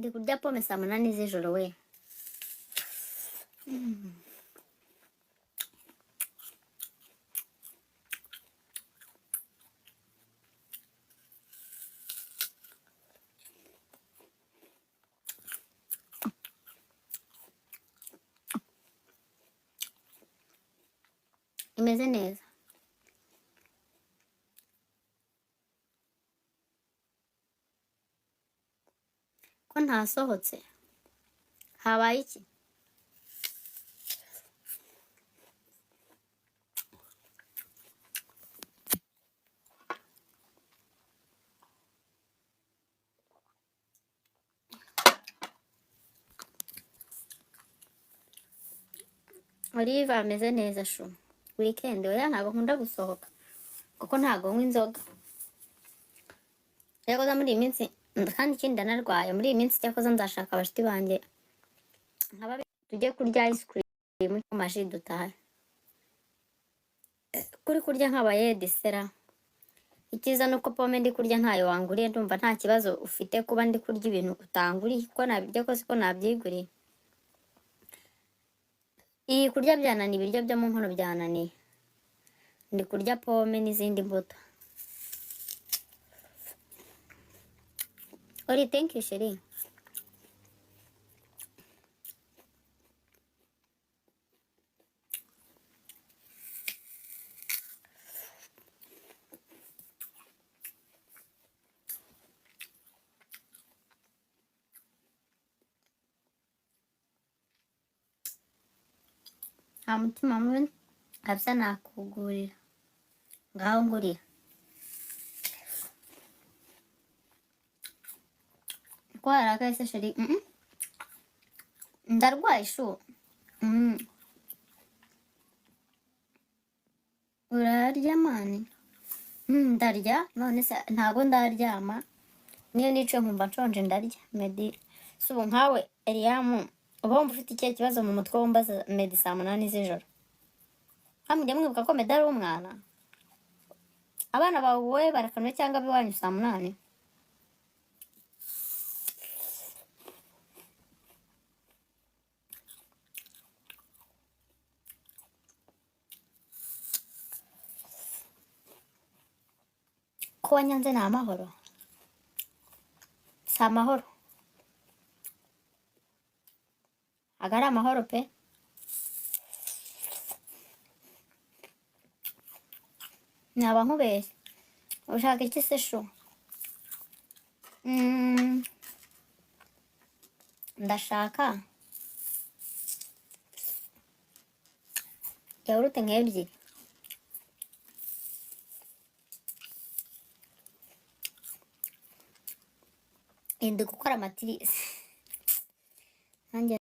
Ndi kurya pome saa 8 z'ijoro we. Imeze neza. Ko ntasohotse, habaye iki? Olive ameze neza shu. Weekend oya, ntabwo nkunda gusohoka kuko ntabwo nywa inzoga. Cyakoze muri iyi minsi, kandi ikindi ndanarwaye muri iyi minsi. Cyakoze nzashaka abashuti banjye nkaba tujye kurya ice cream, amaji, dutahe. Kuri kurya nk'abayedi sera. Icyiza ni uko pome ndi kurya ntayo wanguriye. Ndumva nta kibazo ufite kuba ndi kurya ibintu utanguriye, ko nabirya kose ko nabyiguriye. Iyi kurya byananiye, ibiryo byo mu nkono byananiye. Ndi kurya pome n'izindi mbuto. Ori, thank you, chérie. Nta mutima mubi kabisa, nakugurira. Ngaho ngurira. Ko warakaye se, chérie? Ndarwaye shu. Urarya man? Ndarya none se ntago ndaryama. Niyo nicaye nkumva nshonje ndarya. Medi si ubu nkawe Eliyamu, uba wumva ufite ikihe kibazo mu mutwe wumbaza Medi saa 8 z'ijoro? Kandi mujya mwibuka ko Medi ari umwana. Abana bawe wowe barakanwe cyangwa ab'iwanyu saa 8? Ko wanyanze ni amahoro? Si amahoro, ntabwo ari amahoro pe. Naba nkubeshye. Ushaka iki se shu? Ndashaka yawurute nk'ebyiri. Ndi gukora amatirisi nanjye.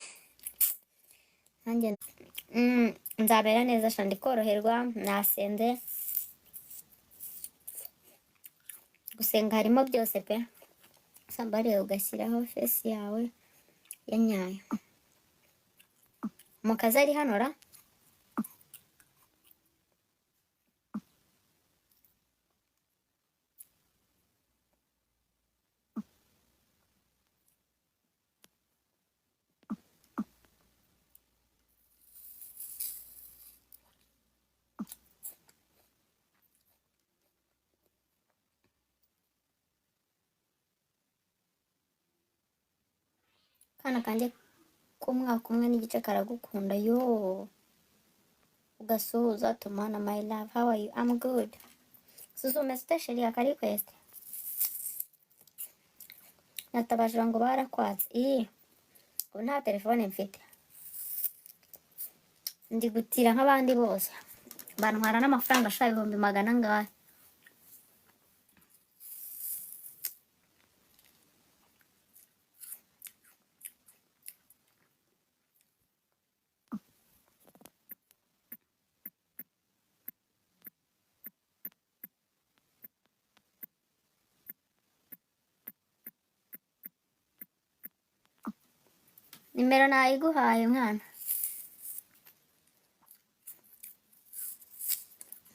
Nzabera neza sha, ndi koroherwa, nasenze. Gusenga harimo byose pe. Sambariye ugashyiraho face yawe ya nyayo. Mu kazi ari hano ra. Akana kanjye k'umwaka umwe n'igice karagukunda yo. Ugasuhuza tumana. My love, how are you? I'm good. Suzume ute, chérie? Aka request natabajura ngo barakwatse. Iyi ubu nta telefone mfite, ndi gutira nk'abandi bose, bantwara n'amafaranga ashaka ibihumbi magana angahe. Nimero nayiguhaye mwana.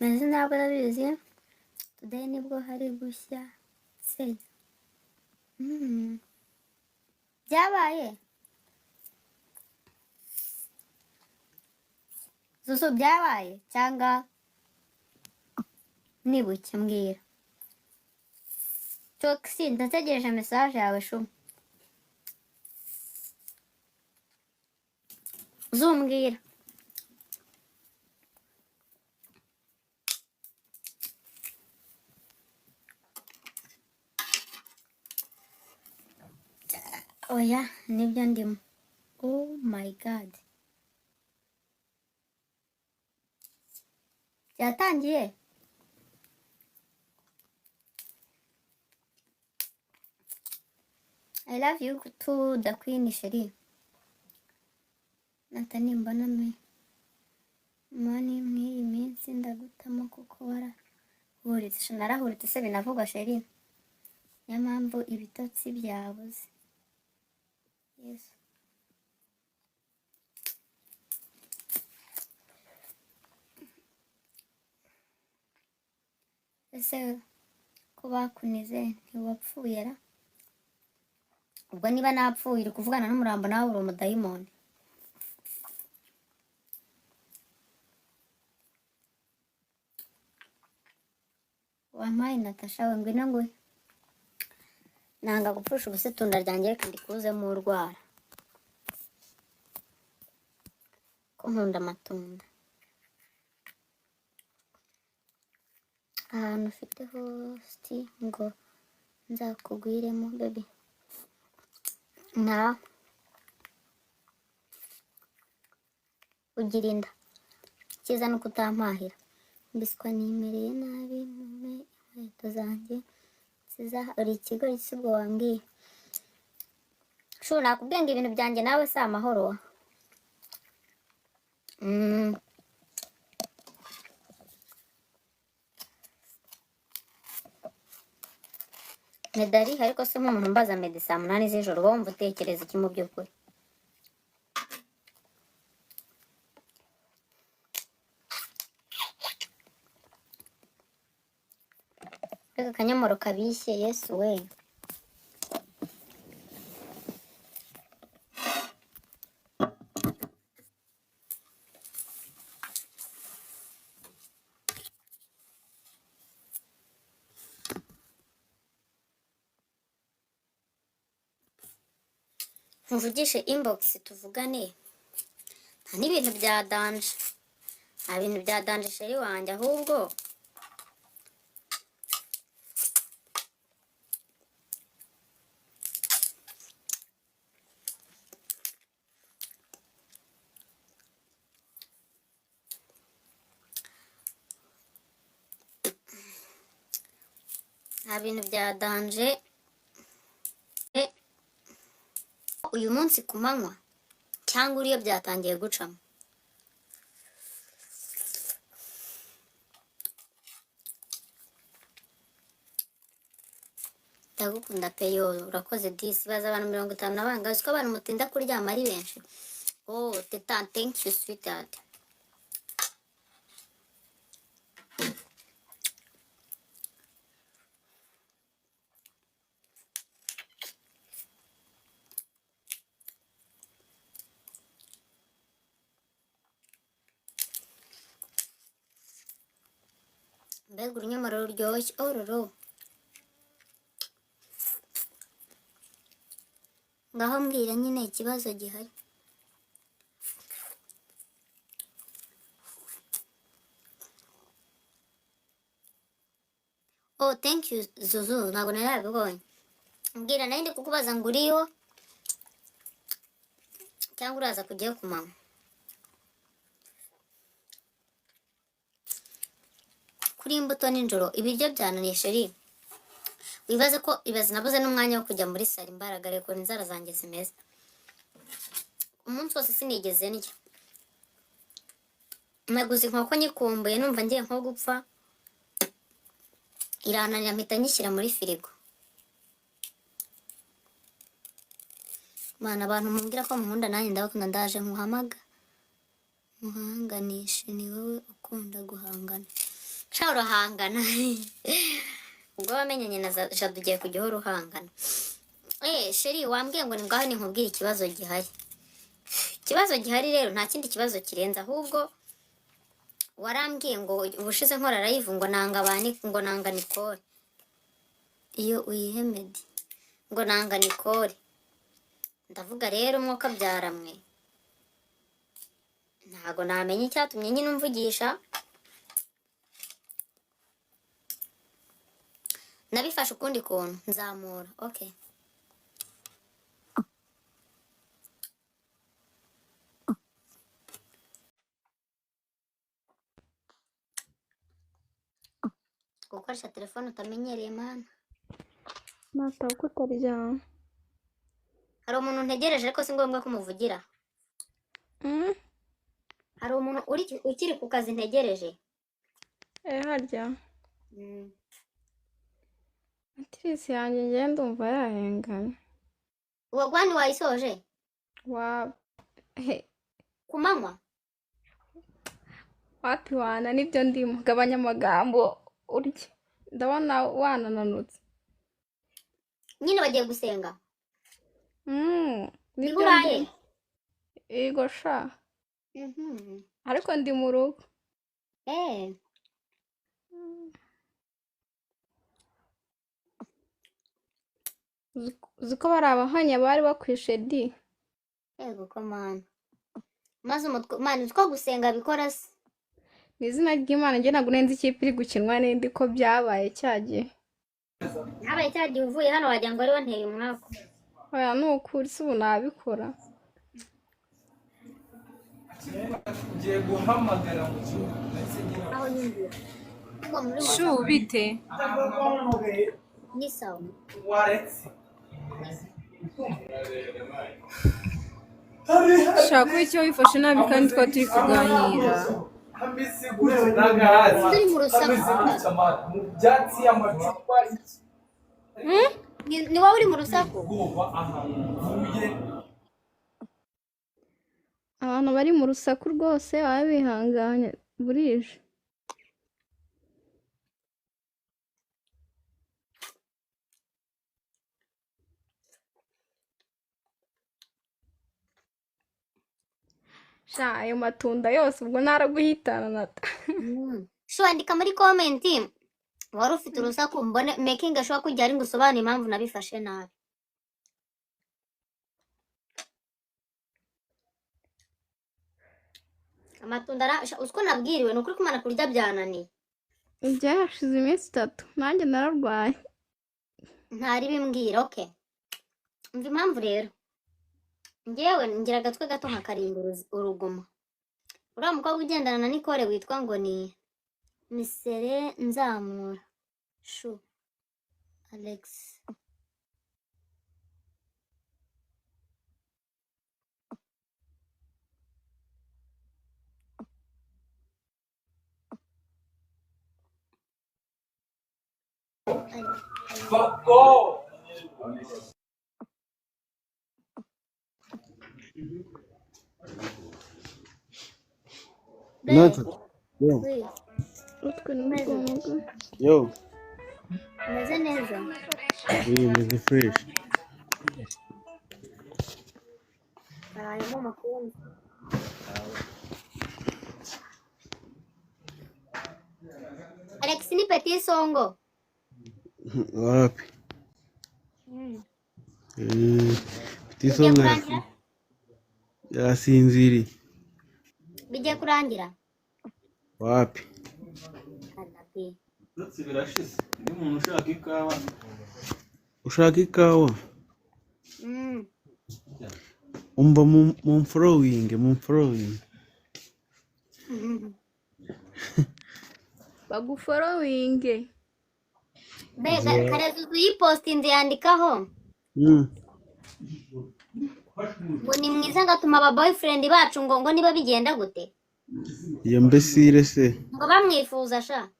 Meze ntabwo urabizi, today nibwo hari gushya se. Byabaye Zuzu, byabaye cyangwa nibuke? Mbwira. Toxi, ndategereje message yawe shuma. Zumbwira. Oya, nibyo ndimo. Oh my God, byatangiye. I love you too, the queen chérie. Nata, nimbona me money mw'iyi minsi ndagutamo kuko warahuritse. Sha, narahuritse se binavugwa chérie? Niyo mpamvu ibitotsi byabuze. Yesu. Ese ko bakunize ntiwapfuye ra? Ubwo niba napfuye uri kuvugana n'umurambo, nawe uri umudayimoni. Wampaye Natasha we? Ngwino nguhe. Nanga gupfusha ubusa itunda ryanjye, reka ndikuzemo urwara ko nkunda amatunda. Ahantu ufite host ngo nzakugwiremo baby? Nta ugira inda. Icyiza ni uko utampahira. Mbiswa nimereye nabi, mumpe inkweto zanjye nsiza. Uri ikigoryi si ubwo wambwiye? Shu, nakubwiye ngo ibintu byanjye nawe si amahoro. Medali ariko se nk'umuntu mbaza Meddy saa 8 z'ijoro, uba wumva utekereza iki mu by'ukuri? Mbega akanyomoro kabishye! Yesu we! Nkuvugishe inbox tuvugane. Nta n'ibintu bya danger, nta bintu bya danger chéri wanjye, ahubwo nta bintu bya danger. Uyu munsi ku manywa cyangwa uriyo byatangiye gucamo? Ndagukunda pe. Yo, urakoze disi. Baza abantu 50 na bangahe? Uzi ko abantu mutinda kuryama ari benshi? Oh teta, thank you sweetheart. Mbega urunyomoro ruryoshye! Ororo, ngaho mbwira nyine ikibazo gihari. Oh, thank you Zuzu, ntabwo nari nabibonye. Mbwira, nari ndi kukubaza ngo uriyo cyangwa uraza kujyayo ku manywa? Kuri imbuto nijoro ibiryo byananiye chéri. Wibaze ko, ibaze nabuze n'umwanya wo kujya muri salon. Imbaraga reka inzara zanjye zimeze. Umunsi wose sinigeze ndya. Naguze inkoko nyikumbuye, numva ngiye nko gupfa, irananira mpita nyishyira muri firigo. Mana, abantu mumbwira ko munkunda, nanjye ndabakunda. Ndaje nkuhamaga nkuhanganishe. Ni wowe ukunda guhangana sha, urahangana. Ubwo wamenyanye na Jado ugiye kujya uhora uhangana. Chéri, wambwiye ngo ni ngaho ninkubwire ikibazo gihari. Ikibazo gihari rero nta kindi kibazo kirenze, ahubwo warambwiye ngo ubushize nkora live ngo nanga bani, ngo nanga Nicole. Iyo uyihe Meddy ngo nanga Nicole. Ndavuga rero mwuka byaramwe, ntago namenya icyatumye nyine umvugisha. Nabifashe ukundi kuntu nzamura. Okay, gukoresha telefone utamenyereye mana. Nataka utaryama. Hari umuntu ntegereje ariko si ngombwa ko umuvugira. Hari umuntu ukiri ku kazi ntegereje. Harya. Matirisi yanjye ngiye ndumva yahenganye. Uwo gwani wayisoje? He, Ku manywa? Wapi wana nibyo ndimo. Gabanya amagambo urye. Ndabona wanananutse. Nyine bagiye gusenga. Nibyo Uraye? ndimo. Yego sha. Ariko ndi mu rugo. Uzi ko bari abahanya bari bakwishe di. Yego ko mana. Maze umutwe mana, uzi ko gusenga bikora se? Ni izina ry'Imana, njye ntabwo nzi ikipe iri gukinwa n'indi ko byabaye cya gihe. Habaye cya gihe uvuye hano wagira ngo wari wanteye umwaku. Oya ni ukuri si ubu nabikora. Ngiye guhamagara mu gihugu ndetse ngira Aho nyumvira. Ubwo muri Shu bite? Ni sawa. Waretse. Shaka kuba icyo wifashe nabi kandi twaba turi kuganira. Hameze gutya n'agahazi. Turi mu rusaku. Hameze gutya man. Mu byatsi amacupa iki. Ni wowe uri mu rusaku? Ubwoba ahantu mvuye. Abantu bari mu rusaku rwose baba bihanganye burije. Sha ayo matunda yose ubwo naraguhitana nata. Shu andika muri comment wari ufite urusaku mbone making ashobora kujya ari ngo usobanure impamvu nabifashe nabi. Amatunda uziko nabwiriwe ni ukuri kumana kurya byananiye. Ibyashize iminsi 3 nanjye nararwaye. Ntari bimbwira. Okay. Umva impamvu rero. Njyewe ngira agatwe gato nkakarinda uruguma. Uriya mukobwa ugendana na Nicole witwa ngo ni Misere Nzamura. Shu Alex. Bako. Nata. Yo. Oui. Utwe n'ubwonko. Yo. Umeze neza? Oui, meze fresh. Harimo amakuru. Alex ni petit songo. Wapi? Petit Bigiye songo kurangira? yasinziriye. Bigiye kurangira? Wapi? Anapi. Uretse birashize. Undi muntu ushaka ikawa. Ushaka ikawa? Umva mu following, mu following. Bagufollowing. Bega Karezuzu yipostinze yandikaho. Ngo ni mwiza ngatuma aba boyfriend bacu ngo niba bigenda gute? Iyo mbesire se. Ngo bamwifuza sha.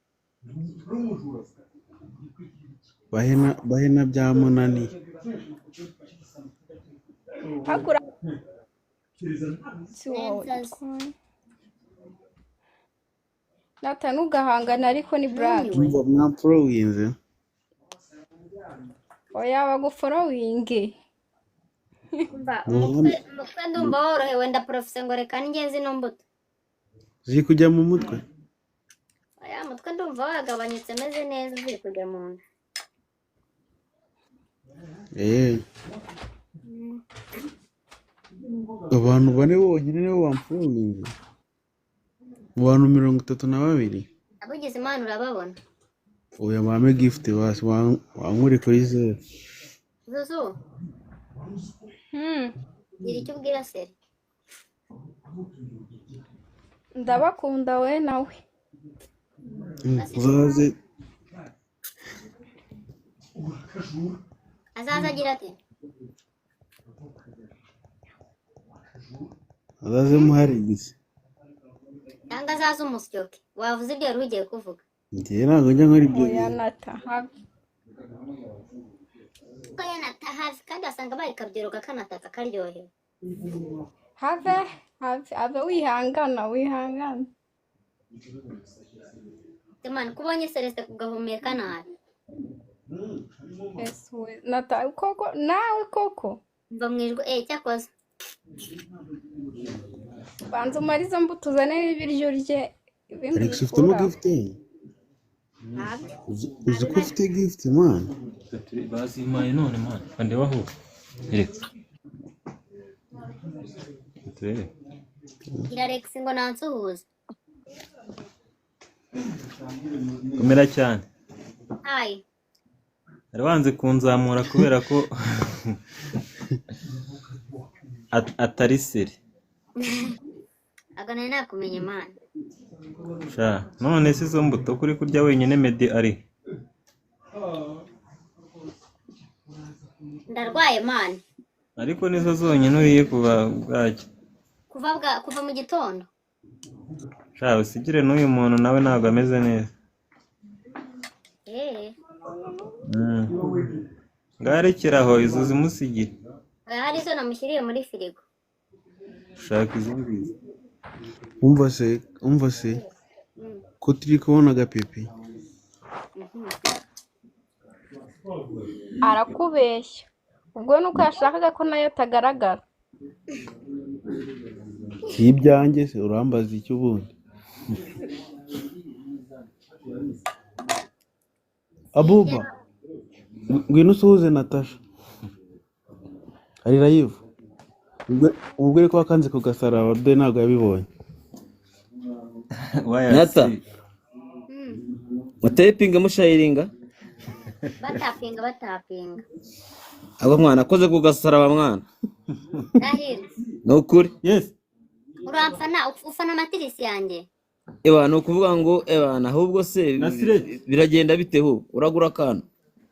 Bahena byamunaniye. Hakura. Si wowe. Nata ntugahangane ariko ni black. Umva mwa following. Oya, baguforowinge. Umva umutwe ndumva worohewe, ndaporofise ngo reka njye zino mbuto. Ziri kujya mu mutwe. Oya, umutwe ndumva wagabanyutse, meze neza, ziri kujya mu nda. Eh, abantu bane bonyine nibo bamforowinze mu bantu 32. Abugize Imana urababona. Oya, bampe gift basi, wankure kuri zeru. Zuzu, gira icyo ubwira seri. Ndabakunda we nawe. Uzaze. Azaza agira ati Azaze muharigise. Cyangwa azaze umusyoke wavuze ibyo wari ugiye kuvuga. Njyewe ntabwo njya nkora ibyo Oya bintu. Nata, have. Kuko yanata hafi kandi wasanga barikabyoroka kanataka karyohewe. Have, have, have, wihangana, wihangana. Imana ko ubonye Celestin kugahumeka nabi. Ese we Nata, koko nawe koko. Mva mu ijwi cyakoze. Banza umare izo mbuto, uzane n'ibiryo urye, ibindi Alex, ufitemo ubikuraho. gift? Uzi ko ufite gift, man? Bazimpaye none mwana ndeba aho reka turebe. Gira Alex ngo nansuhuze. Komera cyane. Hayi. Wari wanze kunzamura kubera ko atari seri. Aga nari nakumenye Imana. Sha none se izo mbuto kuri kurya wenyine, Meddy ari Ndarwaye Imana. Ariko nizo zonyine uriye kuva bwacya? Kuva mu gitondo. Sha usigire n'uyu muntu nawe ntabwo ameze neza. Ngarekera aho izo zimusigire. Oya, hari izo namushyiriye muri firigo. Shaka izo ngizo. Umva se ko turi kubona agapipi. Arakubeshya. Ubwo nuko yashakaga ko nayo atagaragara. Si ibyanjye se, urambaza iki ubundi? Abuba, ngwino usuhuze Natasha. Ari live. Ubwo ko wakanze ku gasaraba de ntabwo yabibonye. Nata, mutepinga mushayiringa. Batapinga batapinga. Abo mwana akoze ku gasaraba mwana. Ndahiro. Ni ukuri. Yes. Uramfana, ufana amatirisi yanjye. Eba ni ukuvuga ngo ebana ahubwo se biragenda bite ho uragura akantu.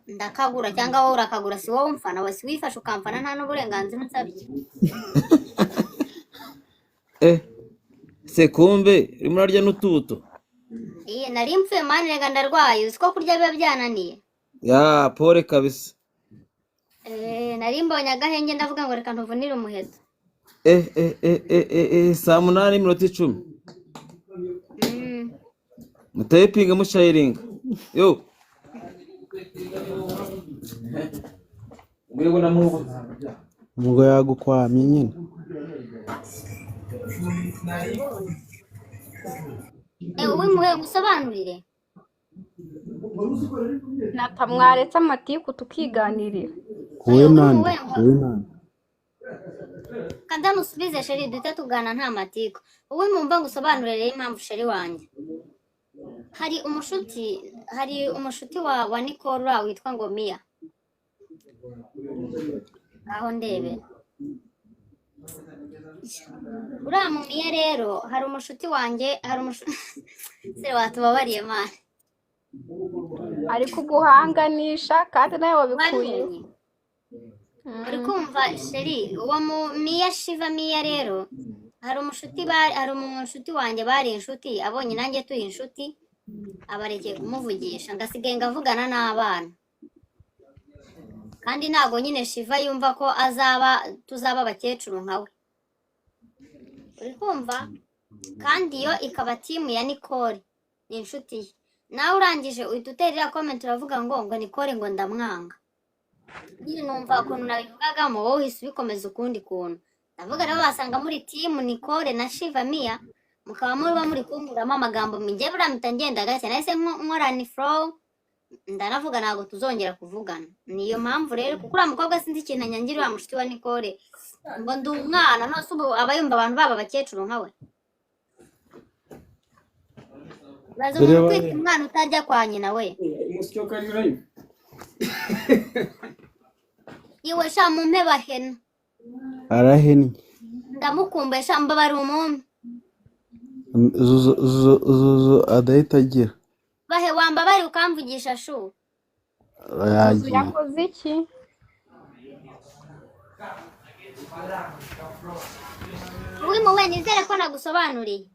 Ndakagura cyangwa wowe urakagura, si wowe umfana, we si wifashe ukamfana nta n'uburenganzira unsabye. Se kumbe urimo urarya n'utubuto. Iye nari mpfuye mani, rega ndarwaye, uzi ko kurya biba byananiye. Ya pole kabisa. Nari mbonye agahenge ndavuga ngo reka ntuvunire umuheto. Saa 8:10. Mutepinga mushayiringa. Yo. Umugabo yagukwamye nyine. Uwimuhe gusobanurire. Nata, mwaretse amatiku tukiganirira. Wowe nande, wowe nande. Kanza musubize sheri, duhite tugana nta matiku. Uwimumva ngusobanurire rero impamvu sheri wanjye. Hari umushuti wa Nicole uriya witwa ngo Mia. Aho ndebe. Uriya mu Mia rero hari umushuti wanjye, hari umushuti se watubabariye mani. Ari kuguhanganisha kandi nawe wabikuye. Wabibonye? Uri kumva sheri, uwo mu Mia Shiva Mia rero hari umushuti hari umushuti wanjye bari inshuti, abonye nanjye turi inshuti abarekeye kumuvugisha, ngasigaye ngavugana n'abana. Kandi ntago nyine Shiva yumva ko tuzaba abakecuru nkawe. Uri kumva? Kandi iyo ikaba timu ya Nicole ni inshuti ye. Nawe urangije uhita uterera comment uravuga ngo Nicole ngo ndamwanga. Nyine numva ukuntu nabivugagamo, wowe uhise ubikomeza ukundi kuntu. Ndavuga rero basanga muri team Nicole na Shiva Mia, mukaba muba muri kunkuramo amagambo. Njye buriya mpita ngenda gake, nahise nkora ni flow, ndanavuga ntabwo tuzongera kuvugana. Niyo mpamvu rero, kuko uriya mukobwa sinzi ikintu anyangira, uriya mushuti wa Nicole, ngo ndi umwana. Nose ubu aba yumva abantu baba abakecuru nka we? Baza Dore umuntu kwita bahe. umwana utajya kwa nyina we. Umusyo kari Yewe sha, mumpe bahena. Arahennye. Ndamukumbuye sha, mbabara umumpe. Zuzu zuzu zuzu adahita agira. Bahe, wambabare ukamvugisha shu. Zuzu Yagiye. yakoze iki? Wimuwe, nizere ko nagusobanuriye.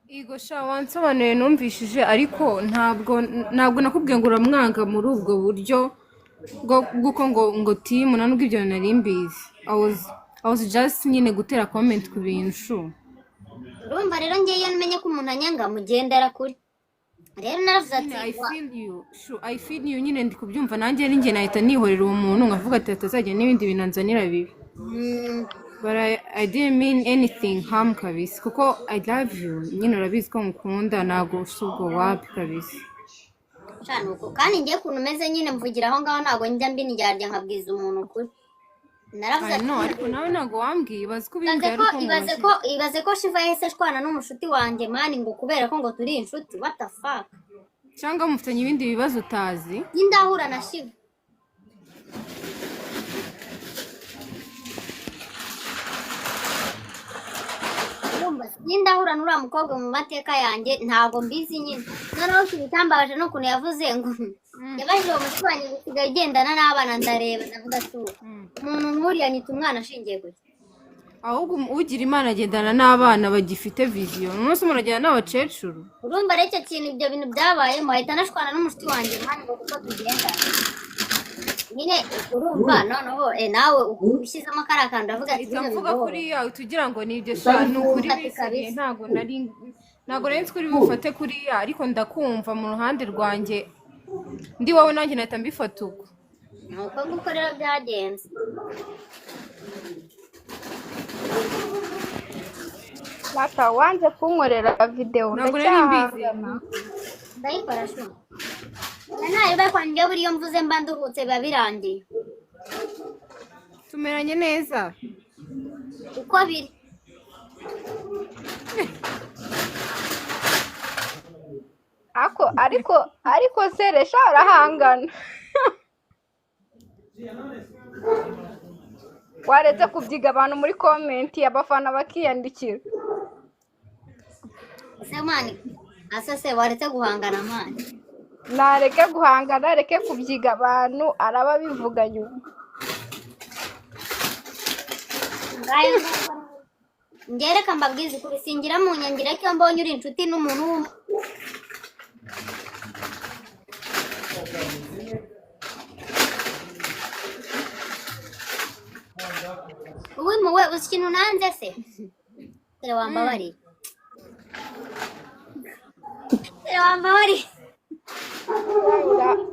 Igo sha, wansobanuye, numvishije, ariko ntabwo nakubwiye ngo uramwanga muri ubwo buryo bw'uko ngo team, nta nubwo ibyo nari mbizi. I was just nyine gutera comment ku bintu shu. Urumva rero, ngewe iyo menye ko umuntu anyanga mugendera kure. Rero naravuze ati Nyine I feel you shu, I feel you. Nyine ndi kubyumva nanjye, ari njye nahita nihorera uwo muntu, nkavuga ati atazajya n'ibindi bintu anzanira bibi. But I didn't mean anything harm kabisa, kuko I love you nyine, urabizi ko ngukunda, ntabwo si ubwo, wapi kabisa. Sha, nuko kandi ngewe ukuntu meze nyine, mvugira aho ngaho, ntabwo njya mbindyarya, nkabwiza umuntu ukuri. Naravuze I ati know, ariko nawe ntabwo wambwiye, ibaze ko ibaze ubimbwiye ko ari uko ibaze mubajije. ko ibaze ko Shiva yahise ashwana n'umushuti wanjye man, ngo kubera ko ngo turi inshuti. What the fuck? Cyangwa mufitanye ibindi bibazo utazi. Ndahura na Shiva. Urumva, sindahura n'uriya mukobwa mu mateka yanjye, ntabwo mbizi nyine. Noneho ikintu cyambabaje ni ukuntu yavuze ngo yabajije uwo mushuti wanjye ngo usigaye ugendana n'abana. Ndareba ndavuga ati ubu umuntu nk'uriya nyita umwana ashingiye ku ki? Ahubwo ugira Imana agendana n'abana bagifite vision, umunsi umuntu agendana n'abakecuru. Urumva rero, icyo kintu, ibyo bintu byabayemo, ahita anashwana n'umushuti wanjye man, ngo kuko tugendana nyine. Urumva noneho nawe ushyizemo kariya kantu, ndavuga ati Ihita bino mvuga bigobo. Kuriya tugira ngo ni ibyo sha, ni ukuri Ati bisigaye. Kabisa. Ntabwo nari nzi ko uri bufate kuriya, ariko ndakumva mu ruhande rwanjye, ndi wowe nanjye nahita mbifata uko. Ni uko nguko rero byagenze. Mata, wanze kunkorera videwo. Ntabwo nari mbizi. Ndacyahangana. Ndayikora shu, nayo kwanjye. Buriya mvuze mba nduhutse, biba birangiye. Tumeranye neza. Uko biri. Ako ariko seresha urahangana, waretse kubyiga abantu muri comment, abafana bakiyandikira. Ese man, ase se waretse guhangana man? Nareke guhangana, areke kubyiga abantu, araba abivuga nyuma. Ngayo nguko. Njye reka mbabwize ukuri, singira mu nyangira ko iyo mbonye uri inshuti n'umuntu uwimuwe. Uzi ikintu nanze se? Dore wambabariye, dore wambabariye.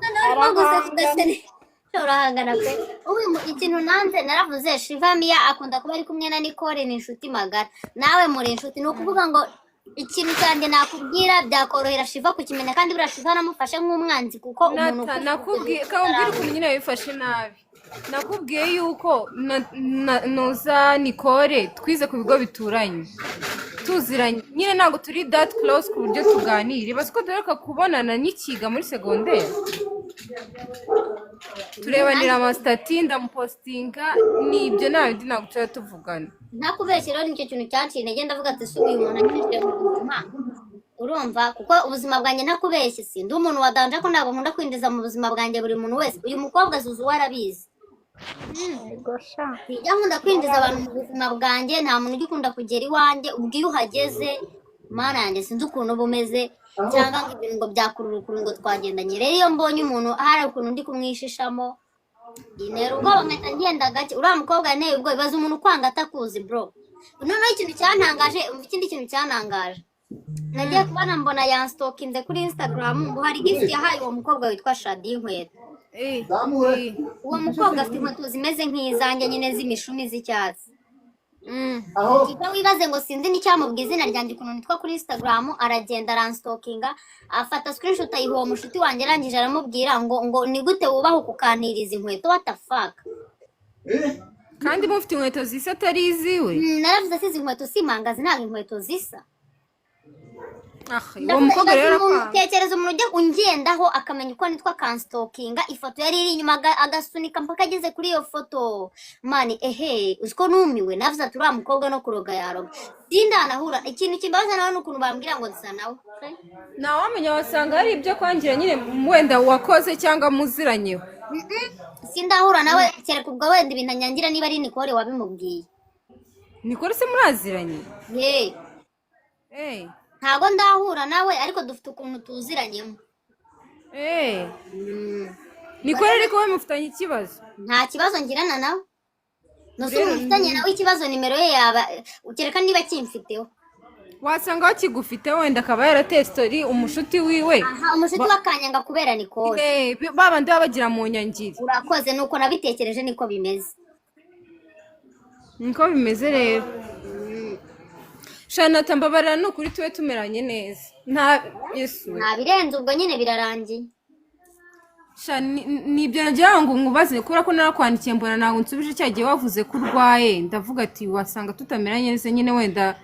Noneho urimo guseka ugasene, urahangana pe. Ubu ikintu nanze, naravuze, Shiva Miya akunda kuba ari kumwe na Nicole, ni inshuti magara, nawe muri inshuti. Ni ukuvuga ngo ikintu cyanjye nakubwira byakorohera Shiva kukimenya, kandi buriya Shiva namufashe nk'umwanzi, kuko umuntu Nata, nakubwiye, kambwira ukuntu nyine wabifashe nabi. Nakubwiye yuko nuza Nicole twize ku bigo bituranye, tuziranye nyine, ntabwo turi that close ku buryo tuganira. Ibaze ko duheruka kubonana nkikiga muri segonderi, turebanira amastatus, ndamupostinga, ni ibyo, nta bindi, ntabwo tuba tuvugana. Ntakubeshye rero, nicyo kintu cyanciye intege. Ndavuga ati si uyu muntu anyujije mu buzima? Urumva, kuko ubuzima bwanjye, ntakubeshye, si ndi umuntu wa danger, ko ntabwo nkunda kwinjiza mu buzima bwanjye buri muntu wese. Uyu mukobwa Zuzu we arabizi. Yego sha. Sijya nkunda kwinjiza abantu mu buzima bwanjye, nta muntu ujya ukunda kugera iwanjye. Ubwo iyo uhageze, Mana yanjye, sinzi ukuntu uba umeze, cyangwa ngo ibintu ngo byakurura ukuntu ngo twagendanye. Rero iyo mbonye umuntu hari ukuntu ndi kumwishishamo, intera ubwoba, nkahita ngenda gake. Uriya mukobwa yanteye ubwoba. Ibaze umuntu ukwanga atakuzi, bro. Noneho ikintu cyantangaje, umva ikindi kintu cyantangaje, nagiye kubona mbona yanstalkinze kuri Instagram, ngo hari gift yahaye uwo mukobwa witwa Shadi y'inkweto. Eh, Zamure. eh. Uwo mukobwa afite inkweto zimeze nk'izanjye nyine z'imishumi z'icyatsi. Aho. Ujya wibaze ngo sinzi n'icyamubwiye izina ryanjye ukuntu nitwa kuri Instagram, aragenda aranstalkinga, afata screenshot ayiha uwo mushuti wanjye, arangije aramubwira ngo ni gute wubaha ukukantiriza inkweto, what the fuck. Kandi mufite inkweto zisa atari iziwe. Naravuze ati izi nkweto si imangazi, ntabwo inkweto zisa. Ah, uwo mukobwa rero arakwanga. Tekereza umuntu ujya ungendaho akamenya uko nitwa akanstalkinga, ifoto yari iri inyuma agasunika mpaka ageze kuri iyo foto. Mani ehe, uziko numiwe, navuze ati uriya mukobwa no kuroga yaroga. Sindanahura, ikintu kimbabaza nawe ni ukuntu bambwira ngo nsa nawe. Ntawamenya, wasanga hari ibyo kwangira nyine wenda wakoze cyangwa muziranyeho. Sindahura nawe, kereka ubwo wenda ibintu anyangira niba ari Nicole wabimubwiye. Nicole se muraziranye? Ye. Eh. Ntago ndahura nawe, ariko dufite ukuntu tuziranyemo. Eh. Nicole ariko we mufitanye ikibazo? Nta kibazo ngirana nawe. Nose Rero umuntu ufitanye nawe ikibazo nimero ye yaba, kereka niba akimfiteho. Wasanga bakigufite wenda akaba yarateye story umushuti wiwe. Aha, umushuti we akanyanga kubera Nicole. Eh, babandi baba bagira mu nyangiri. Urakoze, nuko nabitekereje niko bimeze. Niko bimeze rero. Shanata mbabarira, ni ukuri tube tumeranye neza. Nta Yesu we. Nta birenze, ubwo nyine birarangiye. Sha, nibyo nagira ngo nkubaze, kubera ko narakwandikiye mbona ntabwo nsubije cya gihe wavuze ko urwaye, ndavuga ati wasanga tutameranye neza nyine wenda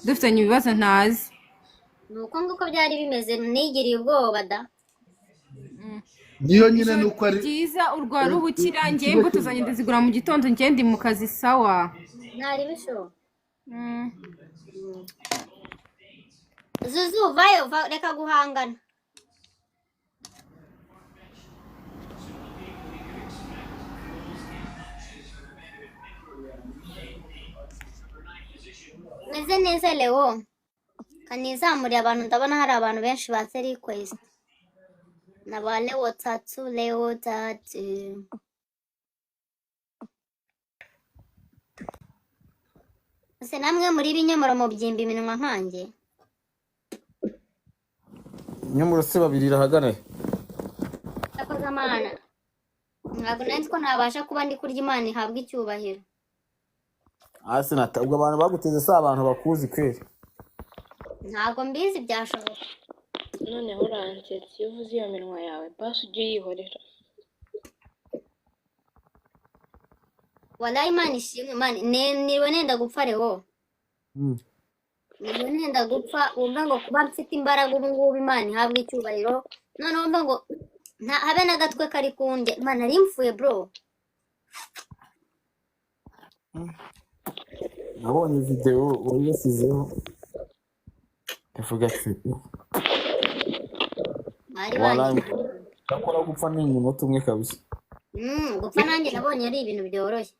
dufitanye ibibazo ntazi. Ni uko nguko byari bimeze, nigiriye ubwoba da. Niyo nyine nuko ari byiza, urwara ubukira, njye imbuto zanjye ndazigura mu gitondo, njye ndi mu kazi sawa. Ntari bishoboka. Zuzu vayo, reka guhangana. Meze neza Leo. Kanizamuriye abantu, ndabona hari abantu benshi batse request. Na ba Leo tatu, Leo tatu. Ese namwe muri binyomoro mubyimba iminwa nkanjye? Inyomoro se babiri irahagana he? Yakoze amana. Ntabwo nari nzi ko ntabasha kuba ndi kurya, Imana ihabwa icyubahiro. Hasi nata ubwo abantu baguteze si abantu bakuzi kweri. Ntabwo mbizi byashoboka. Noneho uransetse iyo uvuze iyo minwa yawe, basi ujye uyihorera. Wallahi Imana ishimwe, Imana niriwe nenda gupfa Leo. Niriwe nenda gupfa, wumva ngo kuba mfite imbaraga ubu ngubu Imana ihabwa icyubahiro. Noneho wumva ngo nta habe n'agatwe kari kundya. Imana nari mfuye bro. Nabonye video wari wasizeho. Ndavuga ati Bari wallahi bangiye. ndakora gupfa ni umunota umwe kabisa. Gupfa nanjye nabonye ari ibintu byoroshye.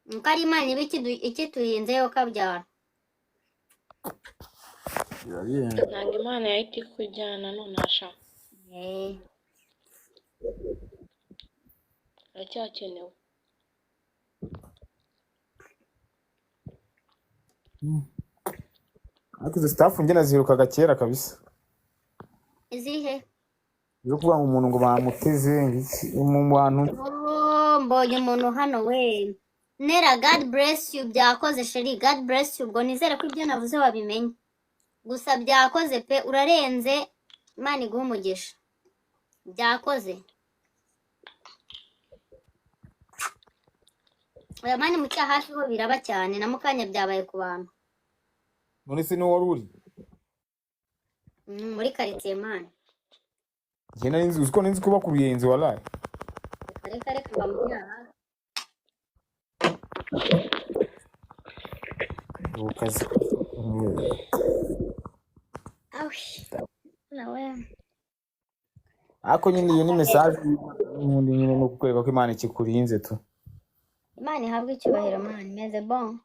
Nuko ari Imana iba ikiturinze yo kabyara. Birarenze. Ntabwo Imana yahita ikujyana nonaha sha. Eh. Uracyakenewe. Ariko izo staff njye naziherukaga kera kabisa. Izihe? Zo kuvuga ngo umuntu ngo bamuteze ngo iki mu bantu. Oh, mbonye umuntu hano we. Nera, God bless you, byakoze sheri, God bless you. Ubwo nizere ko ibyo navuze wabimenye. Gusa byakoze pe, urarenze, Imana iguhe umugisha. Byakoze. Oya mani mu cyaha hafi ho biraba cyane, na mukanya byabaye ku bantu. None se niwo wari uri? Muri quartier mani. Njye nari nzi uzi ko nari nzi ko bakubiye inzu wallahi. Reka reka mba mu cyaha. Ubu kazi. Awi. Nawe. Ariko nyine iyo ni message n'ubundi nyine no kukwereka ko Imana ikikurinze tu. Imana ihabwe icyubahiro mani, meze bon.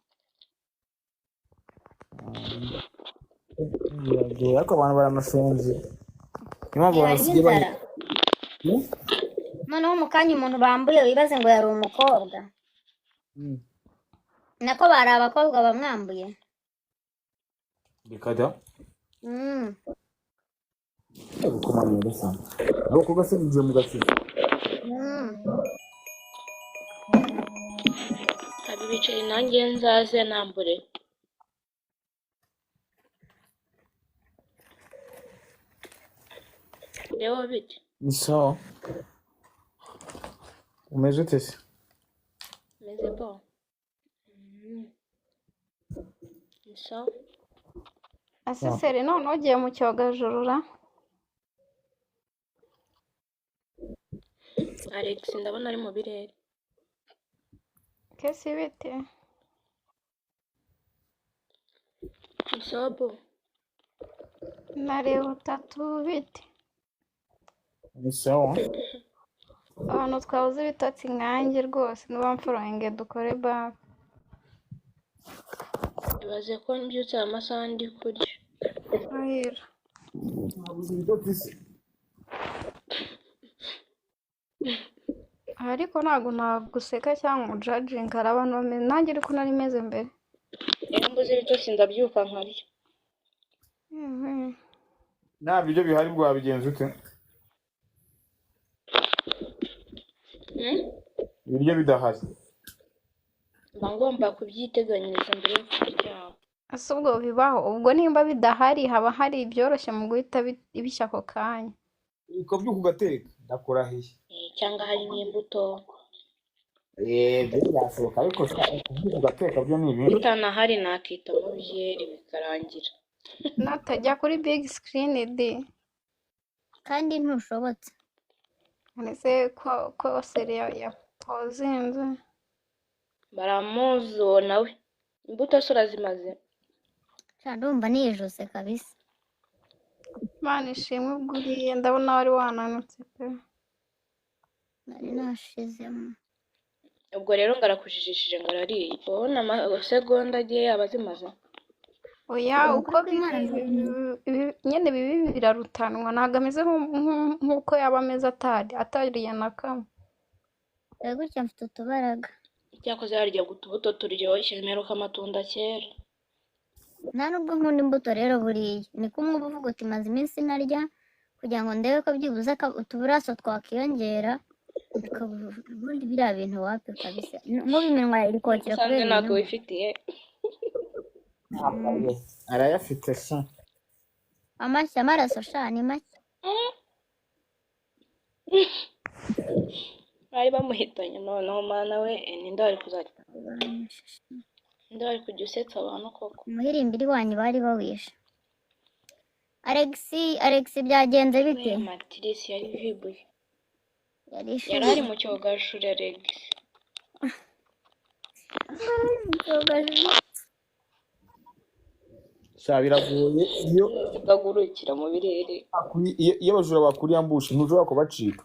Biragoye ariko abantu baranashonje. Niyo mpamvu abantu Hari basigaye inzara. Noneho mu kanya umuntu bambuye wibaze ngo yari umukobwa. Nako bari abakobwa bamwambuye. Reka da. Gukomanya ugasanga. Abakobwa se binjiye mu gatsiko. Haba ibiceri nanjye nzaze nambure. Leo bite? Ni sawa. Umeze ute se? Meze bo. Ni sawa. Aseseri none ugiye mu cyogajuru ra? Alex ndabona ari mu birere. Kesi bite? Ni sawa bo. Nareba utatu bite? Ni sawa. Abantu twabuze ibitotsi nkanjye rwose nubamfurange dukore baka. Ibaze ko mbyutse aya masaha ndi kurya. Ahera. Nabuze ibitotsi se. Ariko ntabwo naguseka cyangwa ngo ujajinge, hari abantu bameze nanjye ariko nari meze mbere. Iyo mbuze ibitotsi ndabyuka nkarya. Yewe. Nta biryo bihari bwo wabigenza ute? Mm? Ibiryo bidahari. Mba ngomba kubyiteganyiriza mbere yo kuryama. Ese ubwo bibaho? Ubwo nimba bidahari haba hari ibyoroshye mu guhita bishya ako kanya. Ukabyuka ugateka ndakurahiye. Cyangwa harimo imbuto. Byo byashoboka ariko kubyuka ugateka byo ni ibindi. Bitanahari nakitamo byeri bikarangira. Natajya kuri big screen di. Kandi ntushobotse. Ese ko seri yapozinze. Baramuzi uwo nawe. Imbuto se urazimaze? Sha ndumva nijuse kabisa. Imana ishimwe ubwo uriye ndabona wari wananutse pe. Nari nashizemo. Ubwo rero ngarakujijishije ngo arariye. Ubona amasegonda agiye yaba azimaze. Oya Ni uko ukuri kw'Imana nyine bibi birarutanwa ntabwo ameze nk'uko yaba ameze atariye na kamwe. Dore gutya mfite utubaraga. Icyakoze harya utubuto turyoshye mperuka amatunda kera. Nta nubwo nkunda imbuto rero buriya. Ni kumwe uba uvuga uti maze iminsi ntarya kugira ngo ndebe ko byibuze utuburaso twakiyongera. Ubundi biriya bintu wapi kabisa. Nk'ubu iminwa iri kokera Usanze kubera ntabwo ibinyomoro. wifitiye. Arayafite sha. Amashyi amaraso sha ni make. Bari bamuhitanye noneho mana we ninde wari kuzajya ninde wari kujya usetsa abantu koko. Umuhirimbiri wanyu bari bawishe. Alex byagenze We bite? matirisi yari vibuye. Yari Yari ari ishize. mu cyogajuru Alex. Sha biragoye iyo Ukagurukira mu birere. iyo abajura bakuriye ambushi ntushobora kubacika.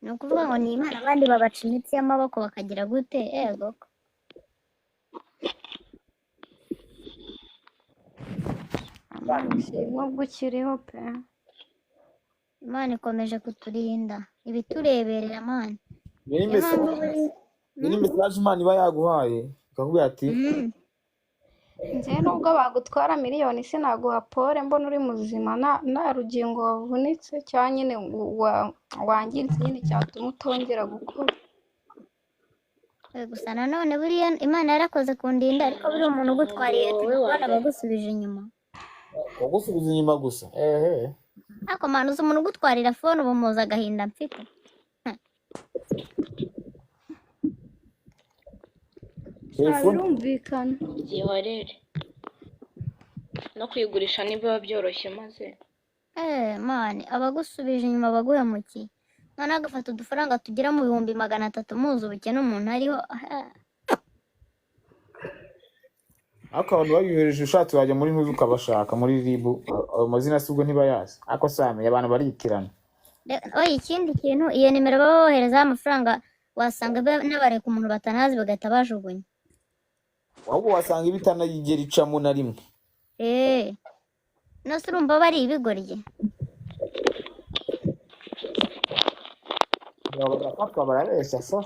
Ni ukuvuga ngo ni Imana abandi babaca imitsi y'amaboko bakagira gute? Ego. Imana ishimwe ubwo ukiriho pe. Imana ikomeje kuturinda ibitureberera Mana. Niyo Niyo mpamvu buri ni message Imana iba yaguhaye ikakubwira ati Njyewe nubwo bagutwara miliyoni sinaguha pole mbona uri muzima nta rugingo wavunitse cyangwa nyine wangiritse nyine cyatuma utongera gukora. Gusa nanone buriya Imana yarakoze kundinda ariko buriya umuntu ugutwariye Wowe telefone wa aba mbere. agusubije inyuma. Wagusubiza inyuma gusa. Ehe. Ariko manu uzi umuntu ugutwarira phone ubu muzi agahinda mfite. Telefone Birumvikana. Byihorere. No kuyigurisha ntibiba byoroshye maze. Mani abagusubije inyuma baguhemukiye. None agafata udufaranga tugera mu 300,000 muzi ubukene umuntu ariho. Ariko abantu babihereje ushatse wajya muri ntuzi ukabashaka muri RIB ayo mazina si ubwo ntibayazi. Ariko samenya abantu baritirana. Oya ikindi kintu iyo nimero baba boherezaho amafaranga wasanga n'abareka umuntu batanazi bagahita bajugunya. Ahubwo wasanga ibitanagera icamo na rimwe. No se urumva bari ibigoryi. Bagafatwa barabeshya so.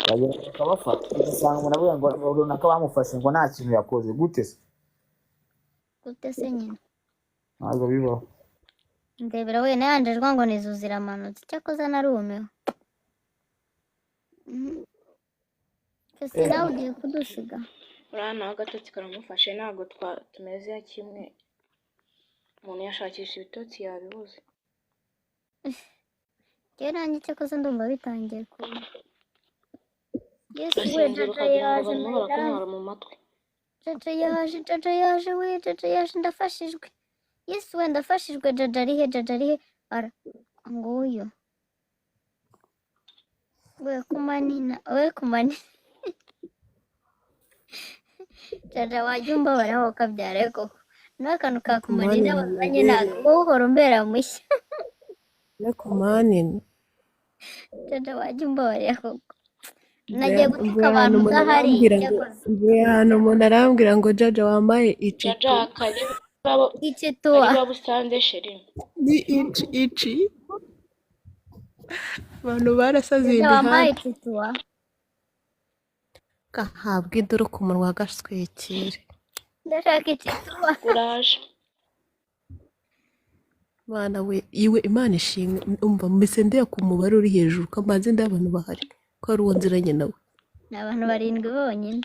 Bagera bakabafata ugasanga umuntu avuga ngo runaka bamufashe ngo nta kintu yakoze gute se? Gute se nyine? Ntabwo bibaho. Ndebera we nayanjejwa ngo nizu ziramanutse, cyakoze narumiwe. Ese nawe ugiye kudusiga? Uriya nawe agatotsi karamufashe, ntabwo tumeze kimwe. Umuntu yashakisha ibitotsi yabibuze. Njyewe nanjye cyakoze ndumva bitangiye kuba. Yesu we, Urasinzira Jaja ukagira ngo yaje, barimo my love. barakunyara mu matwi. Jaja yaje, Jaja yaje we, Jaja yaje, ndafashijwe. Yesu we, ndafashijwe. Jaja ari he? Jaja ari he? Ara nguyu. We kumanina, we kumanina. Jaja wajya umbabara ukabyara koko. N'akantu ka kumanina Kumanina wazanye ntabwo wowe uhora umbera mushya. Ne kumanina. Jaja wajya umbabarira koko. Nagiye gutuka Mvuye abantu ahantu umuntu udahari arambwira ngo cyakoze. mvuye ahantu umuntu arambwira ngo Jaja wambaye icitu. Jaja karibu Icituwa. karibu busanze sheri. Ni ici ici. Abantu barasaze iyi Jaja wambaye mihanda. icituwa. Gahabwa induru ku munwa gaswikire. Ndashaka icituwa. Uraje. Mana we, iwe Imana ishimwe, umva mbese ndeba ku mubare uri hejuru ko mbanze ndeba abantu bahari ko ari uwo nziranye nawe. Ni abantu barindwi bonyine.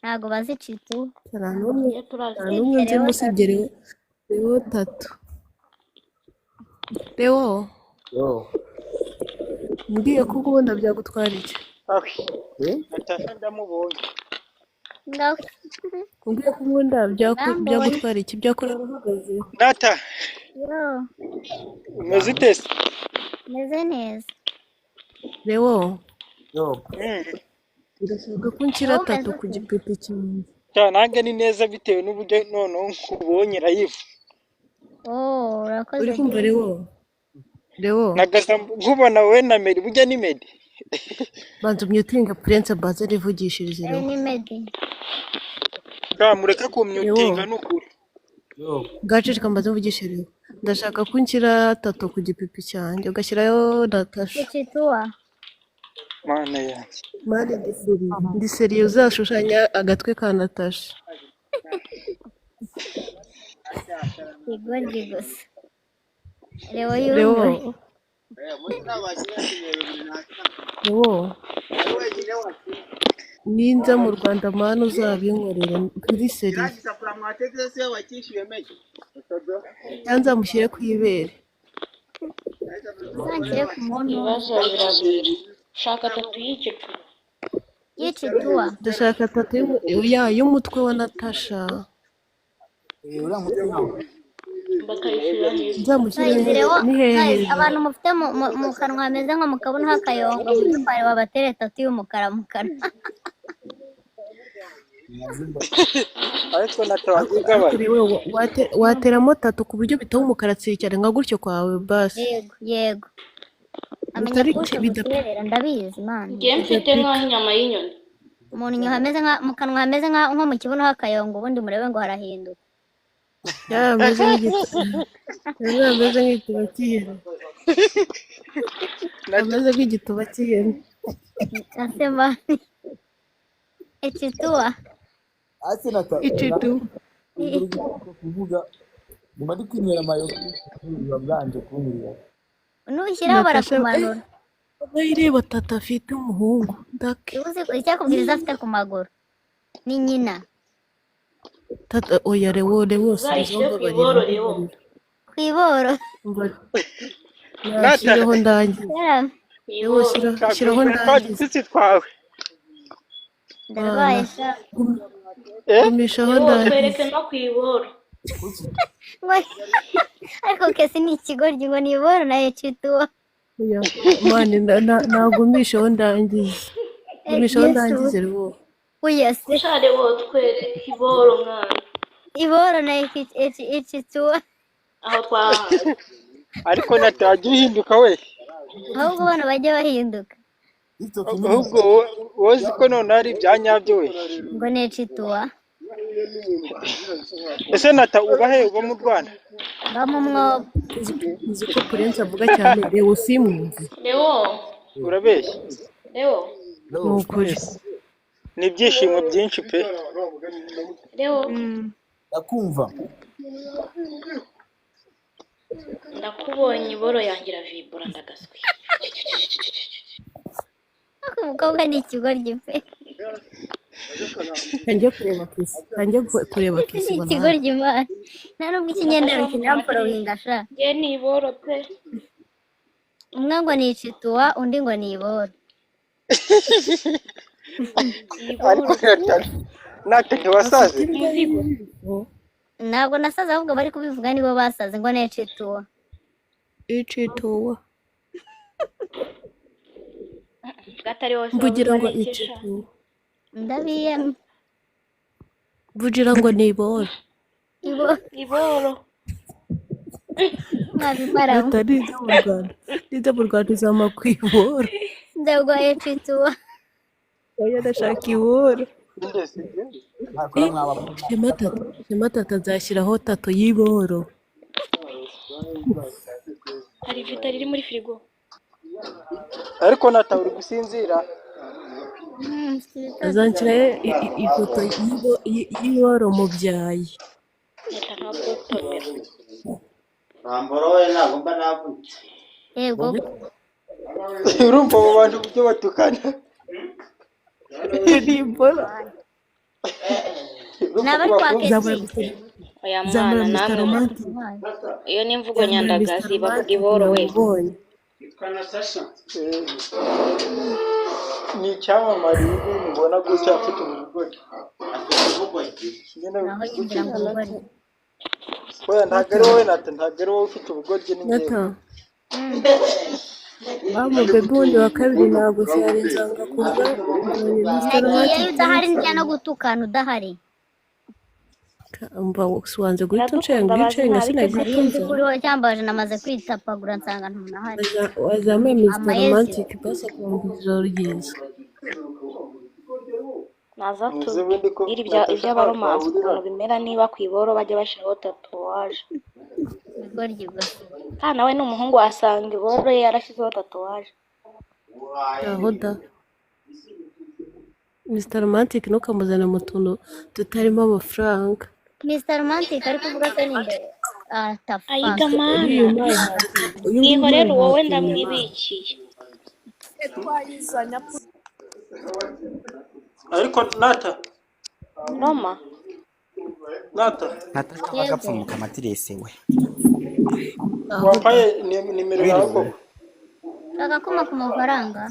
Ntabwo bazi icituwa. Nta n'umwe Iyo turazi. nta n'umwe Usibye nzi Leo usibye Tatu. Leo, Leo tatu. Leo, Yo. mbwiye ko ukunda byagutwara iki? Eh? Natasha ndamubonye. Ngaho. Umbwiye ko ukunda Urambonye. byagutwara iki? Byakureba uhagaze. Nata, Yo, umeze ute se? meze neza. Leo, Yo. ndashaka ko unshyira Wowe umeze tatu ku ute? gipipi cyanjye. Sha, nanjye ni neza bitewe n'uburyo noneho nkubonye live. Oh, urakoze Uri kumva cyane. Leo? Leo, Nagasa nkubona wowe na Mary, burya ni Mary. banza umyutinge Prince mbanze nivugishirize Eh, Leo. ni Medi. Sha, mureke kumyutinga Leo, ni ukuri. Yo. ngaceceka mbanze mvugishe Leo. Ndashaka ko unshyira tatu ku gipipi cyanjye ugashyirayo Natasha. Icituwa. Mana yanjye. Mani ndi seriye. Ndi seriye uzashushanya agatwe ka Natasha. Ikigoryi gusa. Leo Leo, yumiwe. Leo, ninza mu Rwanda mani uzabinkorere kuri seriye. Cyangwa nzamushyire ku ibere. Uzanshyire ku muntu Ibibazo biragwira. Shaka tatu y'igicu. y'icituwa. Ndashaka tatu y'umutwe wa Natasha. Uriya mutwe ntawo. Bakayishyira hejuru. Nzamushyire Guys, Leo, ni hehe guys, hejuru? abantu mufite mu kanwa hameze nko mu kabuno h'akayongo, mudutware babatere tatu y'umukara mu kanwa. Ariko Nata wagiye Ariko ugabanya. rero wateramo tatu ku buryo bitaba umukara tsiri cyane nka gutyo kwawe basi. Yego, yego. Amenya Bitari kuwusha bidapika. guserera, ndabizi Imana. Njye mfite Bidapika. nk'aho inyama y'inyoni. Umuntu inyuma hameze nka mu kanwa hameze nka nko mu kibuno h'akayongo, ubundi murebe ngo harahinduka. Ya ameze nk'igituba. Ameze nk'igituba cy'ihene. Nata, Ameze nk'igituba cy'ihene. Ase mani. Icituwa. Ase Nata, Icitu. uri kuvuga nyuma ndi kwinywera amayoga biba bwanje kunywera. Nushyiraho Natasha, barakumanura. ireba tata afite umuhungu. Ndake. Uzi icyakubwiriza afite ku maguru. Ni nyina. Tata, oya Leo, Leo, subizaho Uzayishyire ku mbabarira, iboro Leo. mbabarira. Ku iboro. Mbabarira. Nata, Nashyireho ndangize. Yaram. Ku Leo, iboro. sha, shyiraho guhindura twa ndangize. dututsi twawe. Ndarwaye Mana, sha. Eh? gumishaho Leo ndangize. twereke no ku iboro. Ngo ariko kesi ni ikigoryi ngo ni iboro na icituwa. Oya, mani nagumishaho ndangize. Eh, Gumishaho Yesu. ndangize Leo. Oya se. Sha Leo twereke iboro mwana. Iboro na icituwa. Aho twahaye. Ariko Nata wagiye uhinduka we. Ahubwo bano bajya bahinduka. Ahubwo wowe uzi ko noneho ari ibya nyabyo we. Ngo ni icituwa. Ese Nata uba he? Uba mu Rwanda? Mba mu mwobo. Uzi ko Prince avuga cyane Leo simwumve. Leo. Urabeshya. Leo. Ni ukuri. Ni ibyishimo byinshi pe. Leo. Ndakumva. Ndakubonye iboro yanjye iravibura ndagaswi. Umukobwa ni ikigoryi pe. Kanjye kureba kisi, kanjye kureba Ni kisi ngo nawe. ikigoryi man. Nta nubwo ikinyendaro kinamforowinga sha. Njye ni iboro pe. Umwe ngo ni icituwa, undi ngo ni iboro. Ariko Iboro. Natwe ntiwasaze. Afite imbwa Umuzigo. y'ijisho. Ntabwo nasaze, ahubwo bari kubivuga nibo basaze ngo ni icituwa. Icituwa. Gatari wose Mvugira ngo wabuze iki sha. icituwa. Ndabiyemye. Mvugira ngo ni iboro. Iboro. Iboro. Mwabimaramu. Leta nijya mu Rwanda, nijya mu Rwanda izampa ku iboro. Ndagwa icituwa. Oya ndashaka iboro. Ntakora mwaba. Shema tata, Shema tata nzashyiraho tato y'iboro. Hari vita riri muri firigo. Ariko Nata uri gusinzira. Mfite ibitotsi. Azanshyiraho ifoto y'iboro mu byayi. Nata nkagotomera. Yego. Urumva abo bantu uburyo batukana. Ni iboro. Urumva Ni abari ko kwa bakunda. Nzamura Kesi. Mr. Oya Nzamura mwana Mr. namwe Romantic. iyo ni imvugo Nzamura Mr. nyandagazi bavuga Romantic iboro we. namubonye. Eh, ni icyamamare uyu nguyu mubona gutya afite ubugoryi nyine. Naho yinjira ngo ubugoryi. Oya ntabwo ari wowe Nata, ntabwo ari wowe ufite ubugoryi, ni njyewe. Nata, wa mubebe wundi wa kabiri ntabwo siyarinzanga kuva mbonye Mr. Nagiyeyo Romantic. udahari ndya no gutukana udahari. Mba wanze guhita uncenga Iradukunda iyo bazi uncenga nabi sinahita Nari nzi unza. ko uriho cyambaje, namaze kwitapagura nsanga ntunahari. Wazamuye Mr. Amayezi. Romantic basi akumva ijoro ryiza. Naza Muzi ubundi ko tubwire Natasha ntaho iby'abaromansi twahurira. ukuntu bimera, niba ku iboro bajya bashyiraho tatuwaje. Ibigoryi gusa. Kandi nawe ni umuhungu wasanga iboro ye yarashyizeho tatuwaje. Aho da. Mr. Romantic ntukamuzane mu tuntu tutarimo amafaranga. Mr. Romantic ari kuvuga se ni nde? Ah, the fuck. Ayiga mana. Uyu umpaye hati, uyu nguyu Mwihorere umpaye wowe hati. ndamwibikiye. Ariko Nata, Roma. Nata Natasha Yego. bagapfumuka amatirese we. Aho da. wampaye nimero yawe Wiriwe. koko? Agakoma ku mafaranga.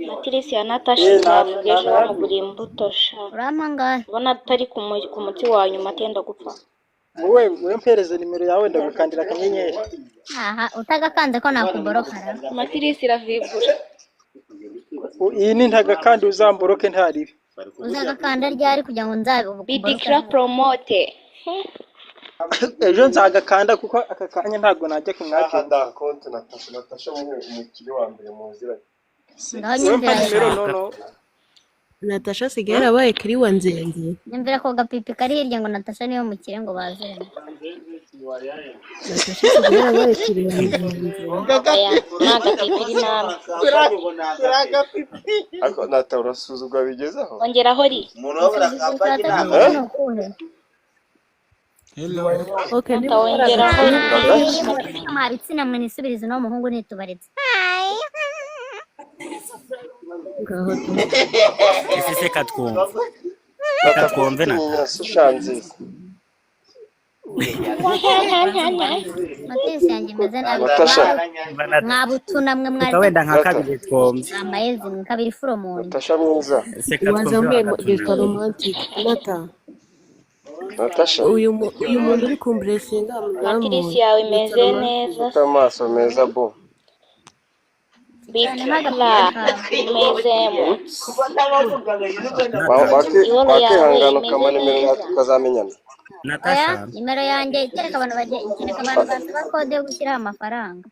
Matirisi ya Natasha Eh, nzavuga ejo ntanahari. bamuguriye imbuto sha. Urampa angahe? Ubona atari ku muti wa nyuma atenda gupfa. Wowe mpereze nimero yawe ndagukandira akanyenyeri. Aha, utagakanze ko nakuborokara. Matirisi iravibura. Iyi ni ntagakandi uzamboroke ntaribi. Uzagakanda ryari kugira ngo nzabe Bidikira ukuborokare? promote. Ejo nzagakanda kuko aka kanya ntabwo najya ku mwagenti. Ngaho Wowe mpa nyumvira nimero noneho. Natasha asigaye yarabaye kiri wa nzenze. Nyumvira ko gapipi kari hirya ngo Natasha niyo mukire ngo baziranye. Natasha asigaye yarabaye kiri wa nzenze. Oya ni agapipiri namwe. Ariko Nata urasuzugura bigezaho. Ongeraho ri. Gusuzugura atakivuga ni ukuhe? Hello. Okay, Nata niba ukora wongeraho ri. agapira Mwa bitsina mwe nisubirize uno muhungu nitubaretse. ngaho da. Ese se katwumve. Reka Nata twumve kugutinya Natasha. si shanziza. Matirisi yanjye imeze nabi. Natasha, Umva Nata. Mwabutuna mwe Reka mwari wenda nka Nata, kabiri twumve. amayezi mwe kabiri furomoni. Natasha mwiza, Ese katwumve Wazamuye Mr. wagatunaniye. Romantic. Nata, Natasha, uyu muntu uri kumburesinga Matirisi amuzamure. yawe Mr. imeze Romantic. neza. ufite amaso meza bo. Vanamo Bikira agapira kawe. umezemo. Nata. Iboro yawe Wakihangana imeze ukampa nimero yawe neza. tukazamenyana. Oya, Natasha. nimero yanjye kereka abantu bagiye kereka abantu basaba kode yo gushyiraho amafaranga.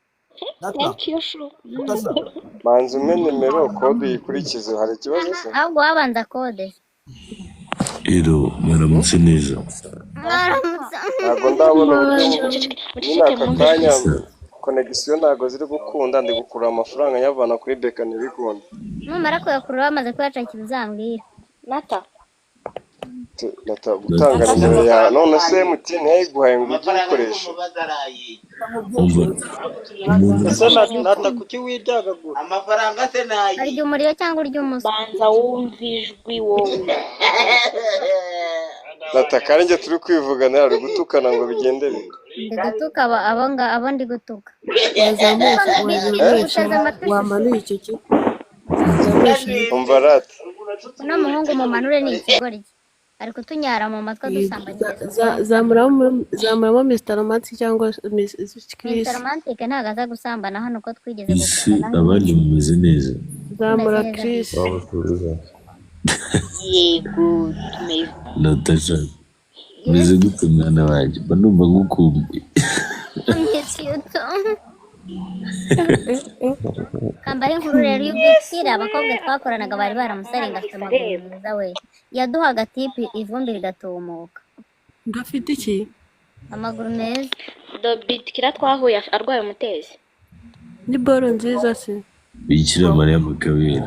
Thank you shu. Banza umpe nimero kode uyikurikize, hari ikibazo se? Ahubwo wabanza kode. Ero mwaramutse neza. Mwaramutse. Ntabwo ndabona uburyo Muceceke nyine muceceke aka mwumve. kanya konegisiyo ntabwo ziri gukunda, ndi gukurura amafaranga nyavana kuri beka ntibikunda. Numara kuyakurura bamaze kuyacakira uzambwira. Nata. Nata gutanga nimero yawe none se MTN yayiguhaye ngo ujye uyikoresha. Umva umuntu Ese Nata kuki wiryagagura? Arya umuriro cyangwa urya umuswa? Banza wumve ijwi wowe. Nata kandi njye turi kwivugana uri gutukana ngo bigende bite? Ndi gutuka abo abo ndi gutuka. Wazamuye Bitiri uteze amatwi. wamanuye icyo kigo wazamuye sheri. Umva rata. Uno muhungu mumanure ni ikigoryi. Ari kutunyara mu matwi adusambanyiriza. Zamuramo Mr Romantic cyangwa Miss Chris. Mr Romantic ntabwo aza gusambana hano ko twigeze isi gukundana. Abandi mumeze neza? Zamura Tumeze neza. Chris. Yego, tumeze. Natasha, meze gute mwana wanjye? Mba numva ngukumbuye. Miss you too. Kambara inkuru rero y'ubwikira abakobwa twakoranaga bari baramusarenga afite amaguru meza we. Yaduhaga tipi ivumbi rigatumuka. Ngafite iki? Amaguru meza. Dobitikira twahuye arwaye umutezi. Ni boro nziza se. Bikira Mariya Mukabera,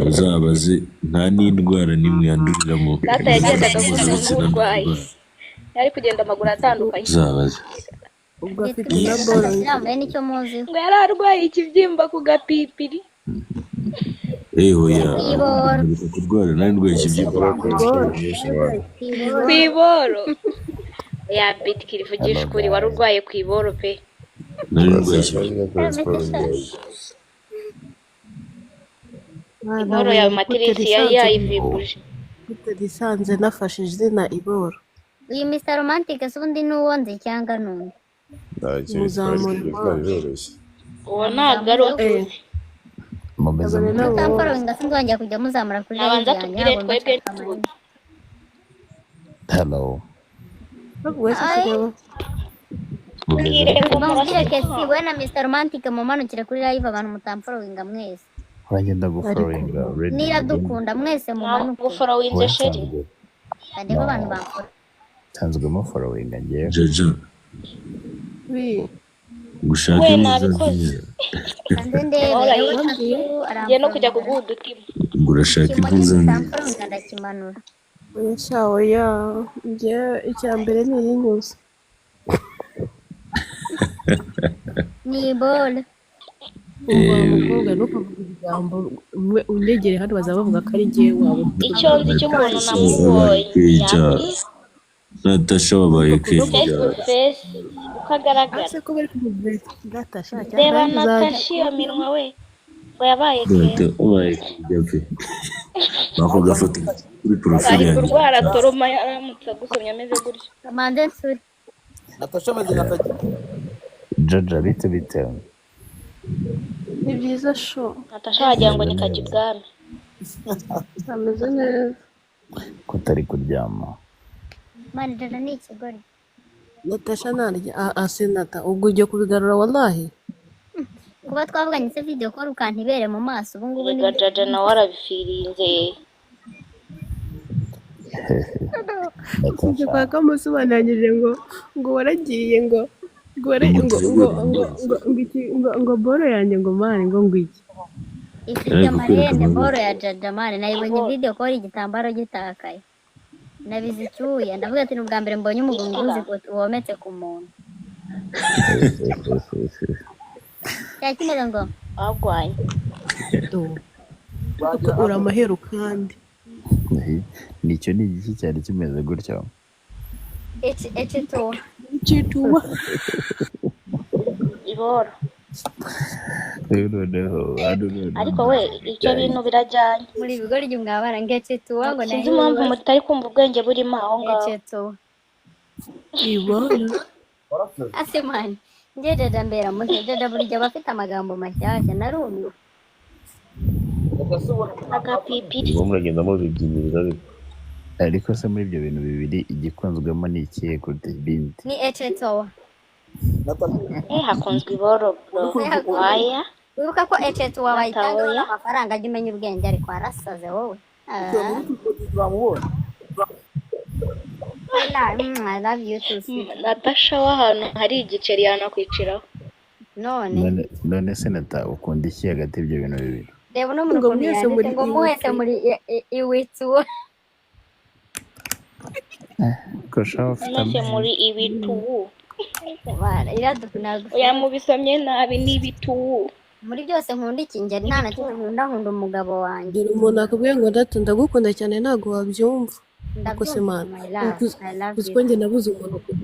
uzabaze nta n'indwara n'imwe yandurira mu Data yagendaga mibonano avuga ngo mpuzabitsina nk'urwaye. n'indwara. Yari kugenda amaguru atandukanye. Uzabaze. Ubwo afite Yitwa na boro. Sirambaye nicyo muziho. Ngo yari arwaye ikibyimba ku gapipiri. Eh oya, Kwiboro. mperuka kurwara nari ndwaye ikibyimba. Boro. Ku iboro. Ya bitikira ivugisha ukuri wari urwaye ku iboro pe. Nari ndwaye ikibyimba. Mwana Iboro we yawe gute matirisi yari risanze yayivibuje. gute risanze nafashe izina iboro. Uyu Mr Romantic se ubundi ni uwo nzi cyangwa ni undi? Muzamura iboro. Uwo ntabwo ari uwo Eh, tuzi. Mumeze kabone mute? n'abo. Mutamfollowinga sinzongera kujya muzamura kuri live Nabanza yanjye tubwire ntabwo mba twebwe nshaka tuzi. amayinite. Hello. Bavuga se Ay, kigabo. Mumeze Tubwire mute? ngo bamubwire murasa. kesi we na Mr Romantic mumanukire kuri live abantu mutamfollowinga mwese. Uragenda Ariko gufollowinga already. Niradukunda mwese mumanuke. Naguforowinze Wowe sheri. nsanzwe Kandi bo abantu no bamfora. nsanzwemo followinga njyewe. Jaja, wi gushaka We intuza nabikoze. nziza. Kanze ndebe Alright. yewe wambwiye Tatu Ngiye no kujya aramfollowinga. kuguha udutima. Ngo urashaka Ikimogi intuza nziza. kitamfollowinga ndakimanura. oya sha oya njye icya mbere ni iyinyuze. Ni ball. Umva Eh, mukobwa ntukavuge ibigambo umwe unyegere hano bazaba bavuga ko ari njyewe waba Icyo nzi cy'ukuntu Natasha wabaye namubonye keja. yambi Natasha wabaye face keja. to face uko agaragara. ase ko bari kumubwira Natasha cyangwa Reba nanjye uzajya Natasha iyo minwa we ngo yabaye Data keza. wabaye keja pe. Bako gafoto kuri profile Ari yanjye. kurwara toroma yaramutse agusomye ameze gutyo. Kamanze nsure. Natasha ameze nka Tagi. Jaja bite bite? Ni byiza sho. Natasha wagira ngo Meze ni kajya neza. ibwami. Ameze neza. Kutari kuryama. Mani dada ni ikigoryi. Natasha narya ase Nata ubwo ugiye kubigarura wallahi. Kuba twavuganye se video call ukantibere mu maso ubu ngubu Erega nibyo. Jaja nawe arabifirinze. Njye kwa Natasha kamusobanuranyije ngo ngo waragiye ngo ngo wara- ngo ngo ngo ngo ngo iki ngo ngo boro yanjye ngo mani ngo ngo iki. Ifite Yari kukwereka amarene amabere. boro ya Jaja mani nayibonye Iboro. video call igitambaro gitakaye. Nabize icyuya ndavuga ati ni ubwa mbere mbonye umugunguzi Bitikira. wometse ku muntu. Cyari kimeze ngo Bagwanye. Do. Uko uri amaheru kandi. Nicyo ni igiki cyari kimeze gutyo? eci tuwa. Icituwa. Iboro. Noneho hano noneho Ariko we ibyo bintu birajyanye. Muri ibigoryi mwabara ngo eci tuwa ngo Sinzi impamvu nayo mutari kumva ubwenge burimo aho ngaho. eci tuwa. Iboro. Ase mani njye Jaja mbera muhe Jaja buri gihe aba afite amagambo mashyashya narumiwe. Agapipiri. Murimo muragenda mubibyiniriza ariko. Ariko se muri ibyo bintu bibiri igikunzwemo ni ikihe kuruta ibindi? Ni eci tuwa. Eh hakunzwe iboro bro. Waya. Wibuka ko eci tuwa bayitangaho Nataoya. n'amafaranga ajya umenya ubwenge ariko warasaze wowe. Ah. Bamubonye. Bella, I love you too, sweetie. Natasha w'ahantu hari igiceri yanakwiciraho. None None se Nata ukunda iki hagati y'ibyo bintu bibiri? reba uno muntu Ngo ukuntu mwese yanditse muri ngo muwese iwitse. muri iwitsuwa. Kurushaho ufite Mwese amahirwe. muri ibituwu. Iradukunda. Oya, mubisomye nabi, ni ibituwu. Muri byose nkunda iki? Njye nta na kimwe nkunda, nkunda umugabo wanjye. Dore umuntu akubwiye ngo ndatu ndagukunda cyane, ntabwo wabyumva. Ariko se Ndabyumva. mana, My love, I love uzi you. ko njye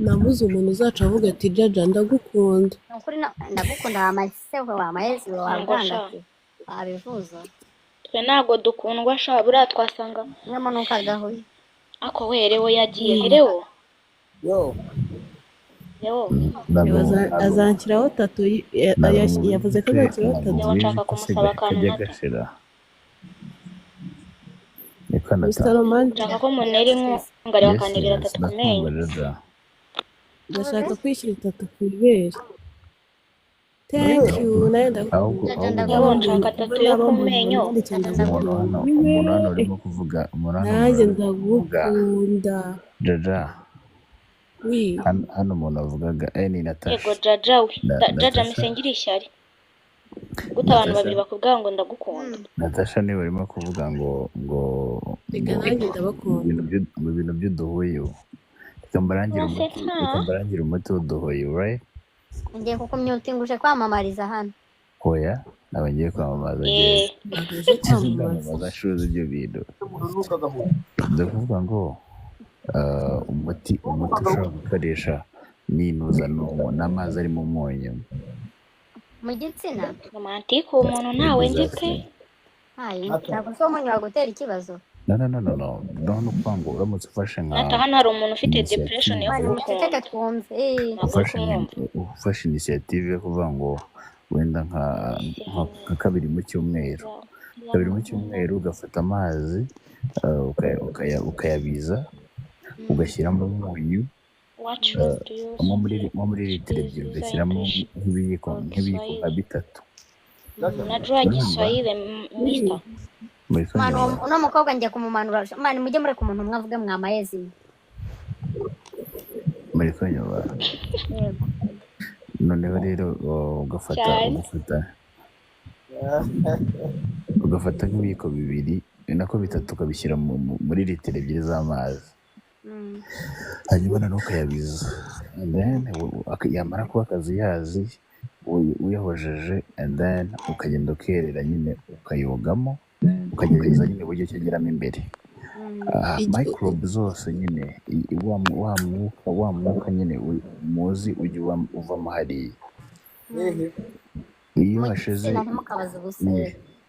nabuze umuntu uzaca avuga ati jaja ndagukunda. Ni ukuri ndagukunda, wamasewe wamayezi Ngo sha, wabwangati wabivuza. Twe ntabwo dukundwa sha, buriya twasanga mwemo nuko agahuye. Ako we, Leo yagiye he? Leo, Yo. Leo. Ntabwo Azanshyiraho tattoo ntabwo yavuze ko mubizi azanshyiraho ntabwo tattoo. Leo mubizi nshaka ko se kumusaba akantu kajya nata. gashira, niko Mr nata. Romantic, Nshaka ko muntera inkunga Leo Yes, akanterera yes, tattoo ku menyo. ndakumva jaja. ndashaka kwishyira tattoo ku ibere. Thank you, nawe Ahubwo ndagukunda. Jaja ahubwo Leo ndagukunda. nshaka Kuba tattoo yo naba ku mbonye menyo. umuntu Jaja ndagukunda. umuntu hano ndagukunda. umuntu hano urimo kuvuga, umuntu hano Nanjye umuntu urimo kuvuga ndagukunda. Jaja. Wi. Hano umuntu avugaga ni Yego Natasha. Jaja we. Jaja Natasha. misengire ishyari. Gute abantu Natasha. babiri bakubwira ngo ndagukunda? Natasha niwe urimo kuvuga ngo Reka ngo nanjye ndabakunda. ngo ibintu by'uduhuyu, reka mbarangire umuti, Urasetsa. reka mbarangire umuti w'uduhuyu, right? Ngiye kukumyutinga uje kwamamariza hano. Oya, ntabwo ngiye kwamamaza njyewe. Eh, Ntabwo uje Sinzi kwamamaza. kwamamaza, ncuruza ibyo bintu. Urunuka agahura. Ndakuvuga ngo umuti ushobora gukoresha ninuza n'amazi arimo umunyu. Mu gitsina. Romantique, uwo muntu ntawe nzi pe. Exactly. Hayi, ntabwo se umunyu wagutera ikibazo. No, no, no, no, no, no, ni ukuvuga ngo uramutse ufashe nka Nata, hano hari umuntu ufite depression yo Mani initiative, muceceke kugukunda. twumve. Eh. Ntabwo uri ufashe kumwumva. ufashe initiative yo kuvuga ngo wenda nka kabiri mu cyumweru, kabiri mu cyumweru ugafata amazi ukayabiza, ugashyiramo umunyu, What room do you nko muri litiro 2 use ugashyiramo English nk'ibiyiko or nk'ibiyiko nka Kiswahili? bitatu. Najua Urumva? Kiswahili mister. Muri Mani kunyumva? uno mukobwa ngiye kumumanura. Mani mujye mureka umuntu umwe avuge mwamayezi. Muri kunyumva? Yego. Noneho rero ugafata Cyane. ugafata nk'ibiyiko bibiri nako bitatu, ukabishyira muri litiro 2 z'amazi, hanyuma noneho ukayabiza, and then yamara kuba akazuyazi uyahojeje, and then ukagenda ukerera nyine ukayogamo, ukagerageza nyine uburyo ki ageramo imbere. Microbe zose nyine wa mwuka nyine muzi ujya uvamo hariya iyo Mu hashize gitsina ntimukabaze ubusa.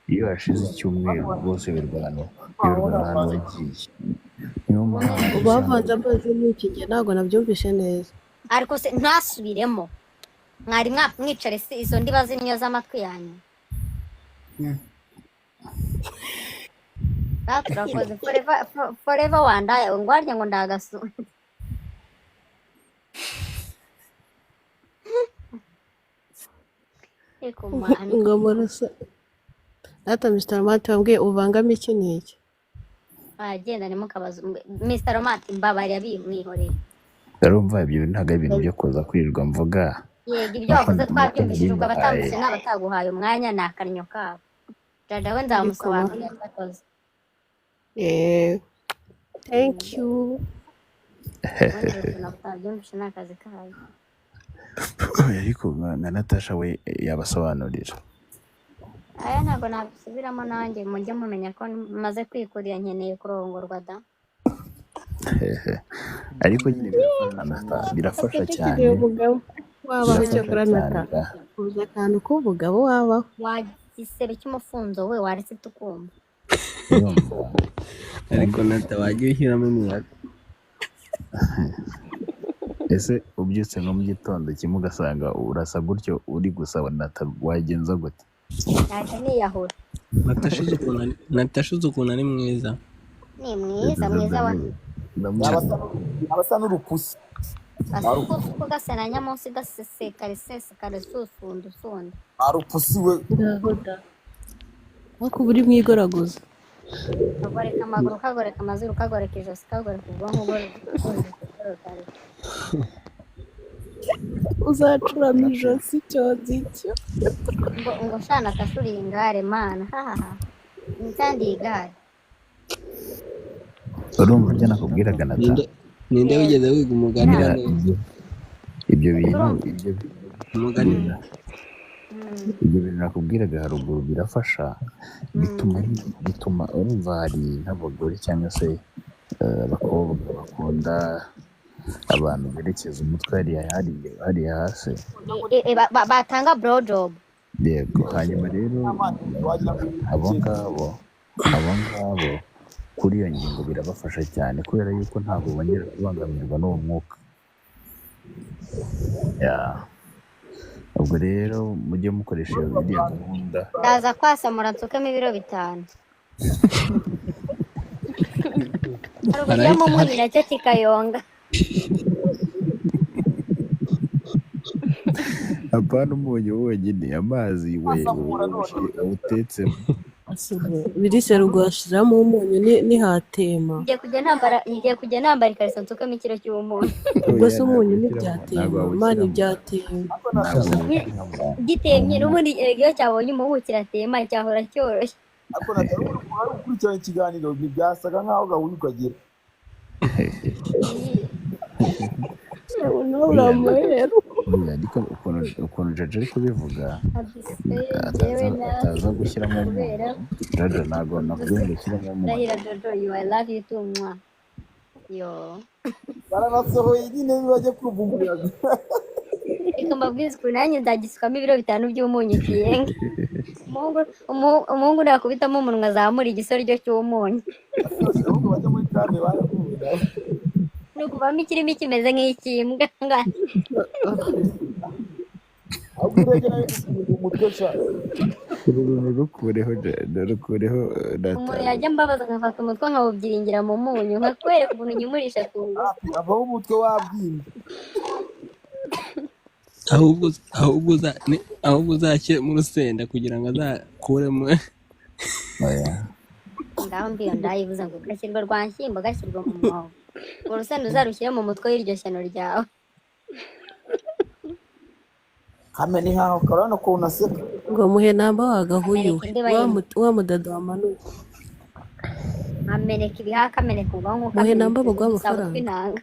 Iyo hashize icyumweru rwose birirwa ahantu wagiye, niyo mpamvu usanga Bavanze amazi n'iki? Njye ntabwo nabyumvishe neza. Ariko se ntasubiremo. Mwari mwicare se izo ndiba z'imyo z'amatwi yanyu. Turakoze forever forever wandaya ngo warya ngo ndagasu. Eko mana. Ngo murasa data. Mr Romante, wambwiye uvangamo iki n'iki? Agenda ntimukabaze Mr. Romante, mbabarira bimwihoreye. Urumva ibyo bintu ntabwo ari ibintu byo kuza kwirirwa mvuga. Yego, ibyo Nuko wavuze nuko twabyumvishije, ubwo naribahaye. abatambutse n'abataguhaye umwanya ni akaryo kabo. Jaja we Ariko ma nzamusobanurira icyo. Thank you. Ubundi ukuntu utabyumvishe ni akazi kayo. Ariko nka Natasha we yabasobanurira. Aya ntabwo nabisubiramo nanjye, mujye mumenya ko maze kwikurira, nkeneye kurongorwa da. Ariko nyine birafasha Nata, birafasha cyane. Ukeneye umugabo wabaho. Birafasha Cyokora cyane Nata, da. uzi akantu k'umugabo wabaho. Wa gisebe cy'umufunzo we, waretse tukumva. Urumva? Ariko Nata, wagiye ushyiramo imiyaga. Ese ubyutse nko mu gitondo kimwe ugasanga urasa gutyo uri gusaba Nata, wagenza gute? Nahita niyahura. Natasha uzi ukuntu ari mwiza. Ni mwiza mwiza wa Ndamubona. Yaba asa n'urupusi. Asukusuku gasa na nyamunsi gaseseka riseseka risusunda usunda. Arupusi we. Ngaho da, ariko uba uri mu igoragoza. Kagoreka amaguru, kagoreka amazuru, kagoreka ijosi, kagoreka ubwonko, ugoreka ugoreka. Uzacurama ijosi cyonzi icyo. Ngo shana akashuriye ingare mana, hahaha, ntandiye igare. Urumva ibyo nakubwiraga, Nata? Ninde? Ninde Yego. wigeze wiga umugani Bira- hano? Ibyo bintu Urumva? ibyo Umugani ibyo bintu nakubwiraga haruguru birafasha, bituma urumva hari nk'abagore cyangwa se abakobwa bakunda abantu berekeza umutwe hariya hariya hariya hasi. Batanga blowjob. Yego, hanyuma rero abo ngabo kuri iyo ngingo birabafasha cyane, kubera yuko ntabwo bongera kubangamirwa n'uwo mwuka. Ya. Ubwo rero mujye mukoresha iriya gahunda. Ndaza kwasamura nsukemo ibiro 5, hari ugushyiramo Barahita umunyu nacyo kikayonga. Apana umunyu wonyine, amazi we utetsemo. Birise rwashiramo umunyu ntihatema. Ngiye kujya nambara ikariso nsukemo ikiro cy'umunyu. Ubwo Oya, se ntabwo umunyu ushyiramo, ntabwo ntibyatema mani? wawushyiramo. Byatema. Ntabwo wawushyiramo. Gitemye n'ubundi iyo cyabonye umubu kiratema, cyahora cyoroshye. Ariko natari uri gukurikirana ikiganiro, ntibyasaga nkaho gahunda ukagira. Nawe uramuhera. Oya, ariko ukuntu Jaja ari kubivuga, Njyewe nawe ataza gushyiramo umunyu. Kubera Jaja, ntabwo nakubwiye ngo ushyiremo umunyu. Ndahira Jojo, you, I love you too, mwa yo. Baranasohoye nyine bajya kumva umuyaga. Reka mbabwize ukuntu nanjye nzagisukamo ibiro 5 by'umunyu kiyenga. Umuhungu nakubitamo umunwa azamura igisoryo cy'umunyu. Ahubwo bajya muri kame barakunda. Ni ukuvamo ikirimi kimeze nk'icy'imbwa. Ahubwo urebye nawe gufunga umutwe sha. Uru runtu rukureho, rukureho. Umuntu Data. yajya ambabaza nkafata umutwe nkawubyiringira mu munyu, nkakwereka ukuntu nyimurisha ku ngufu. Avaho umutwe wabyimbye. Ahubwo uzashyiremo urusenda kugira ngo azakuremo. Oya. Ngaho mbiyo ndayibuza ngo gashyirwa rwanshyimbo, gashyirwa mu mwobo. Urwo rusenda uzarushyire mu mutwe w'iryo shyano ryawe. Hame ni nkaho karabona ukuntu aseka. Ngo muhe namba wagahuye Ameneka we indiba wa ye. wa mudada wamanuye. Ameneka ibihaha, ameneka ubwonko, Muhe namba kameneka baguhe udusabo amafaranga. tw'intanga.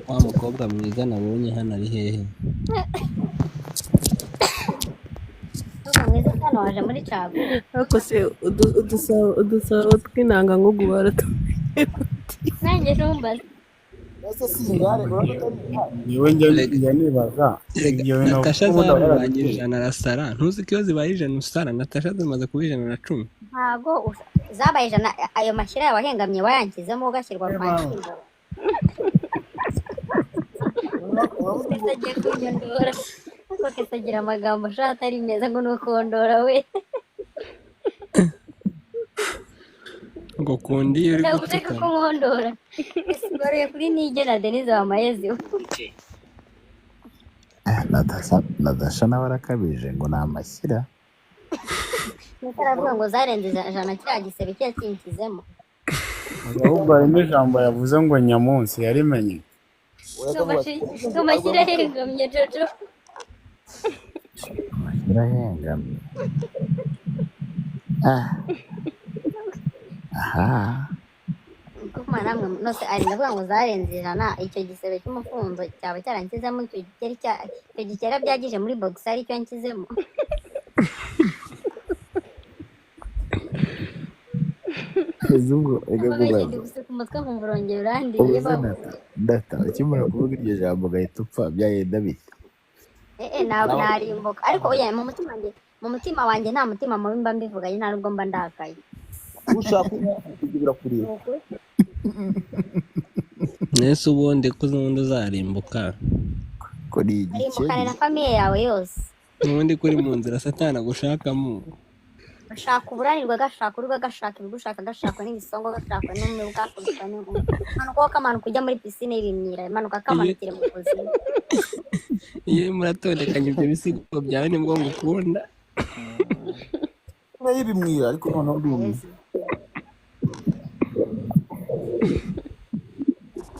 Wa mukobwa mwiza nabonye hano ari hehe? Umukobwa mwiza hano waje muri caguwa. Ariko se udusabo tw'intanga ngo guhora Nanjye ntumbaze. Ese si ingare, urabona atari ingare? Niwe njya nibaza Erega ibyo bintu Natasha ubundi aba zamubanye yarabiteye. 100 arasara. Ntuzi ko iyo zibaye 100 usara? Natasha zimaze kuba 110. Ntago zabaye 100, ayo mashyira yawe ahengamye wayanshyizemo ugashyirwa kwa nshyimbo. Kese agiye kunyondora, ariko Kese agira amagambo ashaka atari meza ngo ni ukondora we. Ngo kundi iyo uri Ntabwo ureka ko gutukana. nkondora. Kese ugaruye kuri Nige na Denise Wamayezi. Natasha nawe arakabije ngo ni amashyira. Nuko aravuga ngo zarenze 100, kiriya gisebe kiya kinshyizemo. Ahubwo harimo ijambo yavuze ngo nyamunsi yarimenye. Ngo mashyira ahengamye, Jojo. Amashyira ahengamye, ah aha. Kuma namwe nose ari ndavuga ngo zarenze 100, icyo gisebe cy'umufunzo cyaba cyaranshyizemo, icyo gikeri icyo gikera byagije muri box ari cyo nshyizemo. Ese ubwo reka Ababeshyi, kubaza. ndi guseka umutwe nkumva urongera urandiye. Ubu se Data ukimara kuvuga iryo jambo ugahita upfa byagenda bite? Ntabwo narimbuka, ariko oya, mu mutima wanjye nta mutima mubi mba mbivuganye, nta nubwo mba ndakaye. Ushaka ibyo birakureba. Ni ukuri. Nese ubundi ko ubundi uzarimbuka? Ko ni Arimbukane igikeri. Na famille yawe yose. Ubundi ko uri mu nzira satani agushakamo. Gashaka uburanirwa, gashaka urugo, gashaka ibigushaka, gashakwa n'ibisongo, gashakwa n'umubu, gakubitwa n'inkuba. Manuka wowe, kamanuka ujya muri pisine y'ibimyira, manuka kamanukire mu kuzimu. Iyo urimo uratondekanya ibyo bisigo byawe nibwo ngukunda. Y'ibimwira, ariko noneho ndumiwe.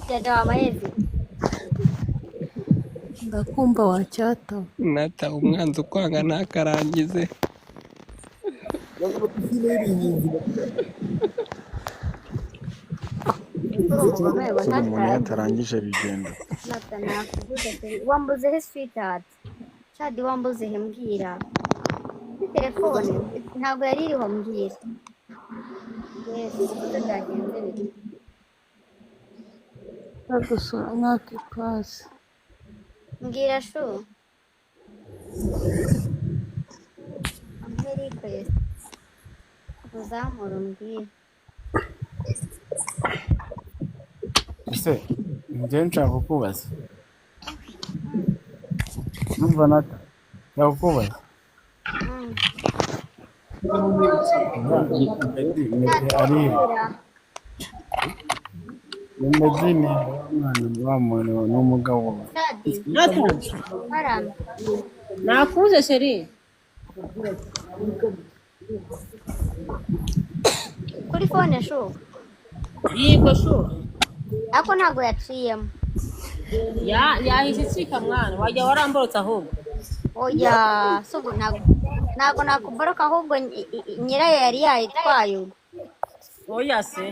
Jaja wa Mayezi. Ndakumva wacyata. Nata, umwanzi ukwanga ntakarangize. Yazana pisine y'ibihinzi. Umugome Sura umuntu iyo nataragiye. atarangije bigenda. Nata nakubuze pe, wambuze he sweetheart? Shadi wambuze he mbwira. Kuri telefone ntabwo yari iriho mbwira. Yes, siko byagenze bite? Bagusura mwaka ipasi. Mbwira shu. Ampe request. Uzamura umbwire. Ese njyewe nshaka kukubaza, numva nata nshaka kukubaza. Meddy Shadi ari mbwira. Ni Meddy, ni umwana wa muntu n'umugabo. Shadi. Nata, Haram. nakuze chérie. Kuri phone shu. Yego shu. Ariko ntabwo yaciyemo. Ya yahise icika mwana, wajya waramborotse ahubwo. Oya, si ubwo ntabwo nakuboroka ahubwo nyirayo yari yayitwaye ubwo. Oya se.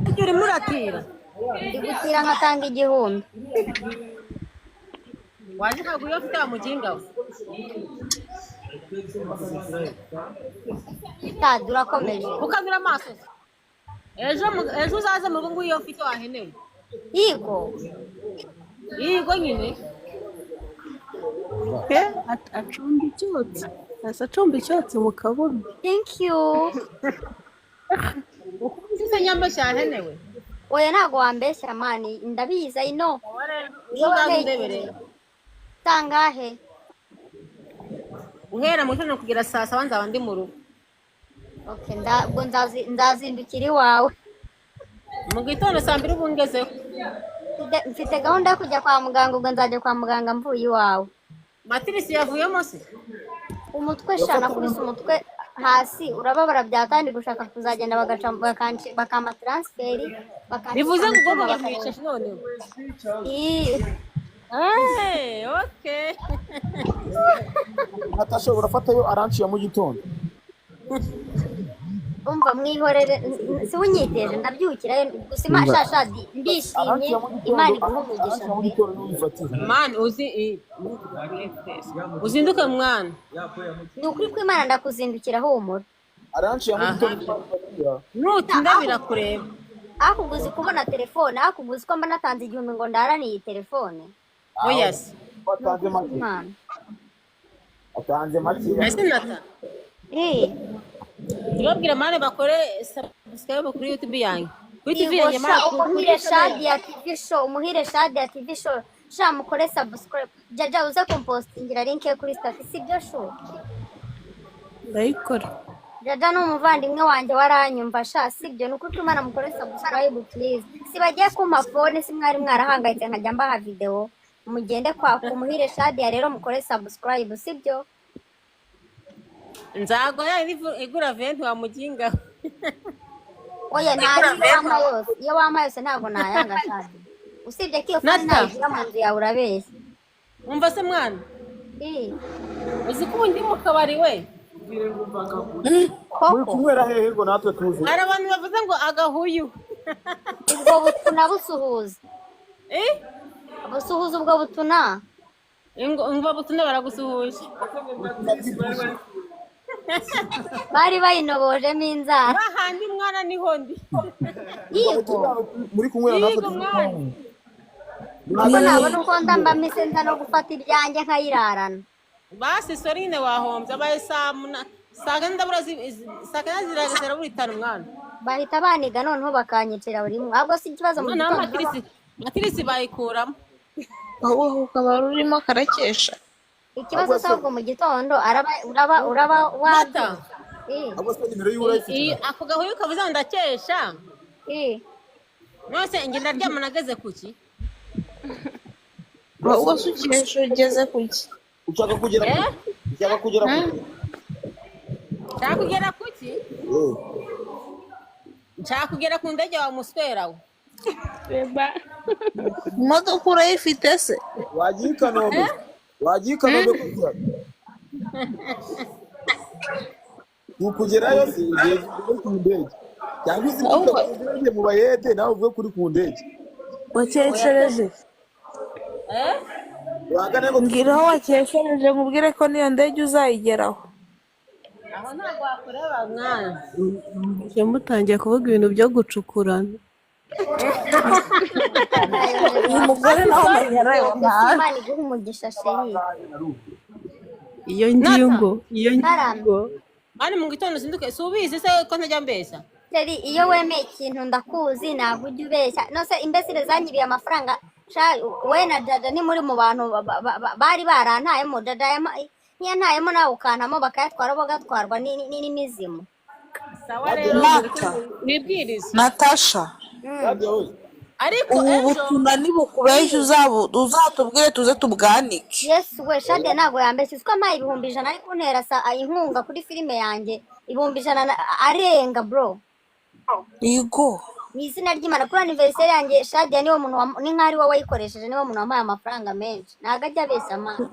Ariko urimo uratira. Ndi gutira nkatanga 1000. Waje ntabwo iyo ufite wa mujinga we. Shadi urakomeje. Ukanura amaso se. Ejo uzaze mu rugo ngo iyo ufite wahenewe. Yego. Yego nyine. Pe acumba icyotsi. Asa acumba icyotsi mu kabuno. Thank you. Uko se nyambeshya yahenewe. Oya ntabwo wambeshya mani, ndabizi I know. Ejo uzaze undebere. Sangahe? Guhera mu gitondo kugera saa saba nzaba ndi mu rugo. Okay, ubwo nzazindukira iwawe. Mu gitondo saa mbiri ubu ngezeho. Mfite gahunda yo kujya kwa muganga, ubwo nzajya kwa muganga mvuye iwawe. Matirisi yavuyemo se? Umutwe sha, nakubise umutwe hasi urababara byatandi gushaka kuzagenda bagaca bakampa transferi bakancisha Bivuze mu ngo cyuma ubwonko bakareba. bwamwicisha noneho. Ii. Hey, okay. Natasha urafatayo aranciye mu gitondo. Umva mwihorere, si unyiteje ndabyukirayo gusa Umva. Sha Shadi ndishimye, Aranciye mu gitondo, Imana iguhe umugisha aranciye mu pe. gitondo n'ubifatira. Man, uzi uzinduke mwana. Ni ukuri kw'Imana ndakuzindukira humura. Aranciye mu Aha. gitondo n'ubifatira. Nutinda birakureba. Akuguzi kubona telefone, akuguzi ko mba natanze 1000 ngo ndarane iyi telefone. Oya se. Ni Atanze ukuri make. kw'Imana. Atanze make. Ese Nata, Eh. tubabwire mane bakore subscribe kuri YouTube yanjye. Kuri TV Yego yanjye sha, mara kuri umuhire channel Shadi ya TV show, umuhire Shadi ya TV show. Sha mukore subscribe. Jaja uze kumpostingira link ye kuri status, sibyo shu? Ndayikora. Jaja ni umuvandimwe wanjye waranyumva sha, sibyo? Ni ukuri kw'Imana mukore subscribe please. Si bagiye kumpa phone, si mwari mwarahangayitse nkajya mbaha video. Mugende kwa kumuhire Shadi ya rero mukore subscribe, sibyo? Nzagwa ya igura 20 wa mujinga. Oya nta iyo wampa yose, iyo wampa yose ntabwo nayanga Shadi. Usibye ko iyo phone Nata, nayishyira mu nzu yawe urabeshya. umva se mwana. Eh, Uzi ko ubu ndi mu kabari we. Muri koko kunywera hehe ngo natwe tuze? Hari abantu bavuze ngo agahuyu. Ubwo butuna busuhuza. Eh? Busuhuza ubwo butuna. Umva butuna baragusuhuje. Bari bayinobojemo inzara. Hahandi mwana niho ndi. Yego. Muri kunywera natwe Yego tuze. mwana. Ubwo nabona uko ndamba mise nza no gufata ibyanjye nkayirarana. Basi sorry nyine wahombye abaye saa muna saa kenda ndabura saa kenda zirabura 5 mwana. Bahita baniga noneho bakanyicira buri umwe. Ahubwo si ikibazo mu Noneho gitondo. matirisi bayikuramo. Wowe ukaba urimo karakesha. Ikibazo se ahubwo mu gitondo araba uraba uraba Nata. wabyutse. Eh. Abo se nimero yiwe urayifite? Ako gahuyu kavuze ngo ndakesha. Eh. Nose njye ndaryama nageze kuki? Wowe se ukesha ugeze kuki? Ushaka kugera Eh? kuki? Ushaka kugera kuki? Nshaka kugera kuki? Eh. Nshaka kugera ku ndege wa muswera we. Reba. Imodoka urayifite se? Wagiye i Kanombe? Wagiye i Kanombe kugera? Ukugerayo si ugiye ku ndege cyangwa uzi ko ugiye mu bayede nawe uvuge kuri ku ndege. Wakeshereje? Eh. Mbwira aho wakeshereje nkubwire ko n'iyo ndege uzayigeraho. Aho ntabwo wakureba mwana. Mujye mutangiye kuvuga ibintu byo gucukura. Uyu mugore nawe amenya areba nabi. Imana iguhe umugisha chérie. Iyo ngingo, iyo ngingo. Mani mu gitondo uzinduke, si ubizi se ko ntajya mbeshya? Chérie, iyo wemeye ikintu ndakuzi, ntabwo ujya ubeshya. Nose imbesire zanyibiye amafaranga sha, we na Dada ni muri mu bantu bari barantayemo. Dada ntiyantayemo, nawe ukantamo, bakayatwara bagatwarwa n'imizimu. Sawa rero. Nata. Wibwirize. Natasha. Ariko ubu ejo butuna nibukubeshya uzatubwire tuze tubwanike. Yesu we, Shade ntabwo yambeshya. Uziko ampaye 100,000 ari kuntera inkunga kuri filime yanjye, 100,000 arenga bro. Yego. Mu izina ry'Imana, kuri anniversaire yanjye Shade niwe muntu ni nk'aho ari wowe wayikoresheje, niwe muntu wampaye amafaranga menshi. Ntabwo ajya abeshya amana.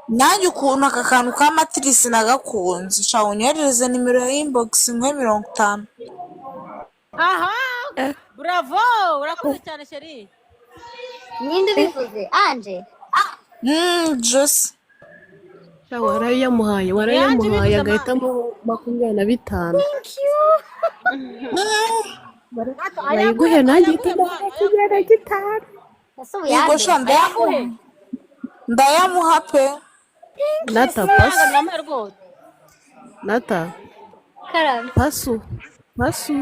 Nanjye ukuntu aka kantu ka matirisi nagakunze, sha unyoherereze nimero ya inbox nguhe 50. Aha, bravo, urakoze cyane chérie. Ninde ubivuze? Anje? Jose. Sha, warayamuhaye, warayamuhaye agahitamo 25. Thank you. Bayiguhe nanjye ihite 25. Ese ubu Yego sha, yambe? ndayamuha, ndayamuha pe. Nata, Amafaranga pasu. ndamuha rwose. Nata. Karame. Pasu, pasu.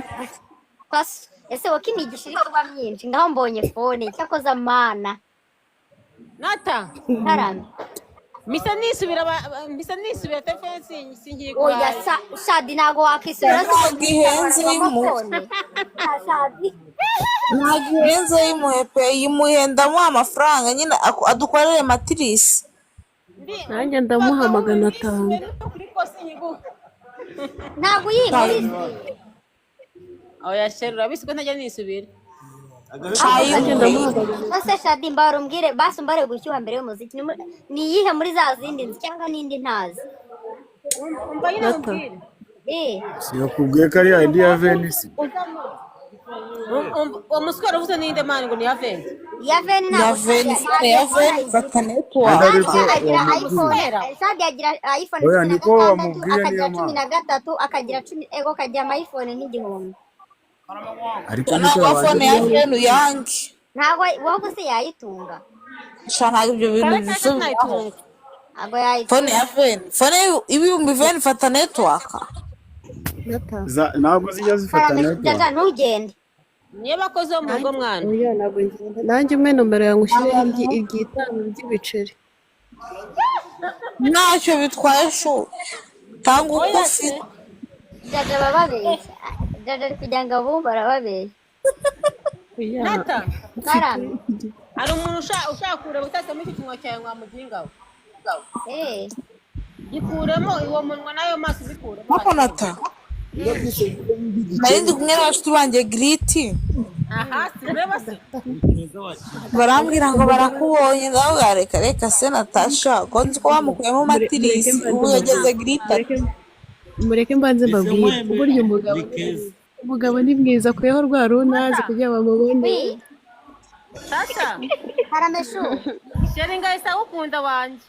Pasu. Ese wowe imigisha iri kuba myinshi, ngaho mbonye phone cyakoze amana. Nata. Karame. Misa nisubira misa nisubira telefone singiye. Oya Shadi, ntabwo wakisubira. Ntabwo ihenze yimuhe. Phone Shadi. Ntabwo ihenze yimuhe pe, yimuhe, ndamuha amafaranga nyine adukorere matirisi. Nanjye ndamuha 500. Kuri ko sinyiguha. Ntabwo uyimurizi. Oya chérie, urabizi ko ntajya nisubira. Nanjye ndamuha Ese Shadi, mbara umbwire basi, umbare gushyuha mbere y'umuziki. Ni iyihe muri za zindi nzi cyangwa n'indi ntazi? Umva nyine Nata. umbwire. Eh. Sinakubwiye ko ari yayindi ya Venisi. Uwo muswera uvuze ninde mani ngo ni ya venti? Ya Veni Ya ntabwo veni, Shadi phone ya ntabwo veni ayizi. fata Wenda network. ariko Shadi agira wamubwiye. iPhone, Shadi agira iPhone Oya cumi na niko gatandatu, wamubwiye niyo akagira cumi mpamvu. na gatatu, akagira cumi, ego akagira ama iPhone nk'igihumbi. Ariko niko Ntabwo yabanje phone ya veni uyange. Ntabwo wowe se yayitunga. Sha, ntabwo ibyo bintu Kare kare bisubiraho. sinayitunga. Ntabwo Phone yayitunga. ya veni, phone ibihumbi veni fata network. Nata. Ntabwo zijya zifata Karame network. Jaja, ntugende. Niyo bakozi bo mu rugo mwana. Oya ntabwo ngenda, nanjye umpe nomero yawe ngushyireho iby'itanu by'ibiceri. Ntacyo bitwaye shu, tanga uko Oya se. ufite. Jaja bababeshya. Jaja ari kugira ngo abumve arababeshya. Oya. Nata. Karame. Hari umuntu ushaka kureba utasemo icyo kinwa cyawe wa muginga we. Eh. Gikuremo uwo munwa n'ayo maso ubikuremo. Ariko Nata, nari ndi kumwe n'abashuti banjye giriti. Aha, sireba se. Barambwira ngo barakubonye, ndavuga reka reka se Natasha ko nzi ko bamukuyemo Mureke matirisi mbanze ubu yageze giriti mureke mureke mbanze mbabwire, burya umugabo umugabo ni mwiza akuyeho rwa runtazi kugira ngo bamubone. Wi. Sasa. Karame shu. Chérie ngahise agukunda wanjye.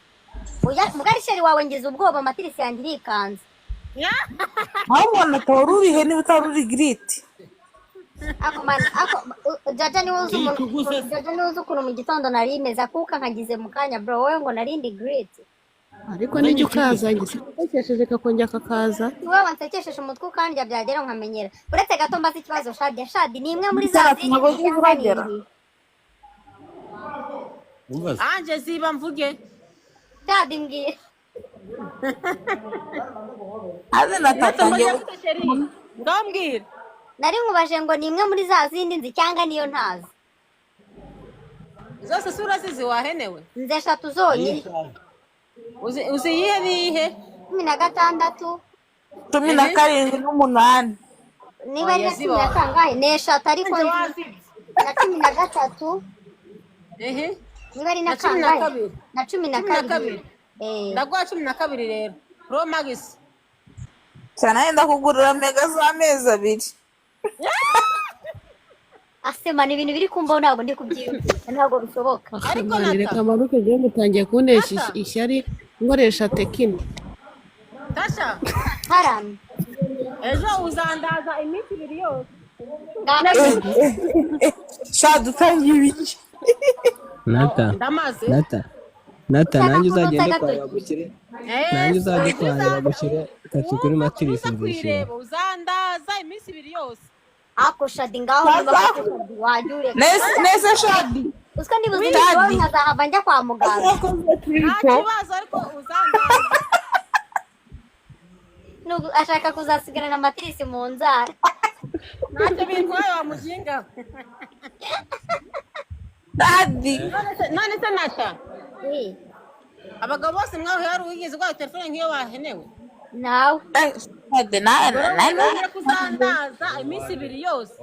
Oya, mugari chérie wawe ngize ubwoba, matirisi yanjye irikanze. Ahubwo Nata wari urihe niba utari uri giriti? Ako man, ako Jaja niwe uzi umuntu, Jaja niwe uzi ukuntu mu gitondo nari meze, akuka nkagize mu kanya bro, wowe ngo narindi great. Ariko nijya ukazanye sikutekesheje kakongera kakaza. Wowe wansekesheje umutwe ukandya byagera nkamenyera. Uretse gato mbaze ikibazo Shadi, Shadi ni imwe muri za Nata zindi ntabwo nzi uzi cyangwa ni uragera. iyi? Anje ziba mvuge. Shadi mbwira. Aze Nata Nata atangiye mbajya gute chérie? Ngaho mbwira. Nari nkubaje ngo ni imwe muri za zindi nzi cyangwa niyo ntazi. Zose si urazizi wahenewe. Nzi eshatu zonyine. Uzi iyihe n'iyihe? 16. 17 n'umunani. Niba ari Oya na ziba. cumi na kangahe? Ni eshatu ariko Anje nzi wazibye. na 13. Ehe. Niba ari na Na cumi na kangahe? kabiri. Na cumi na Cumi na kabiri. kabiri. Ndaguha 12 rero pro max. Cyane ndakugurira mega z'amezi 2. Asema ni ibintu biri kumbaho, ntabwo ndi kubyiyumvisha, ntabwo bishoboka. Ariko Mani, Nata, reka maruke njyewe mutangiye kuntesha Nata, ishyari nkoresha tekino. Tasha, Haramye. Ejo uzandaza iminsi 2 yose. Sha dutangiye ibiki? Nata, Ndamaze. Nata, Nata, Ushaka nanjye kunotsa uzagende kwa agatoki. bagushyire, nanjye Eh, uzajye kwa uza bagushyire tatu kuri matirisi uza nzishima. kwireba uzandaza iminsi 2 yose. Ako Shadi, ngaho niba Baza koko Shadi wajya ureka. nese nese Shadi. Uziko nibuze Shadi. imiboro nkazahava njya kwa muganga. Wakoze Nta tripo. kibazo ariko uzandaza. Ashaka kuzasigarana matirisi mu nzara. Ntacyo bintwaye wa mujinga. Shadi. None se Nata, abagabo bose mwaho hari uwigeze guhaha telefone nk'iyo wahenewe? Nawe. Shadi na Ubwo rero na na. wongera kuzandaza iminsi 2 yose.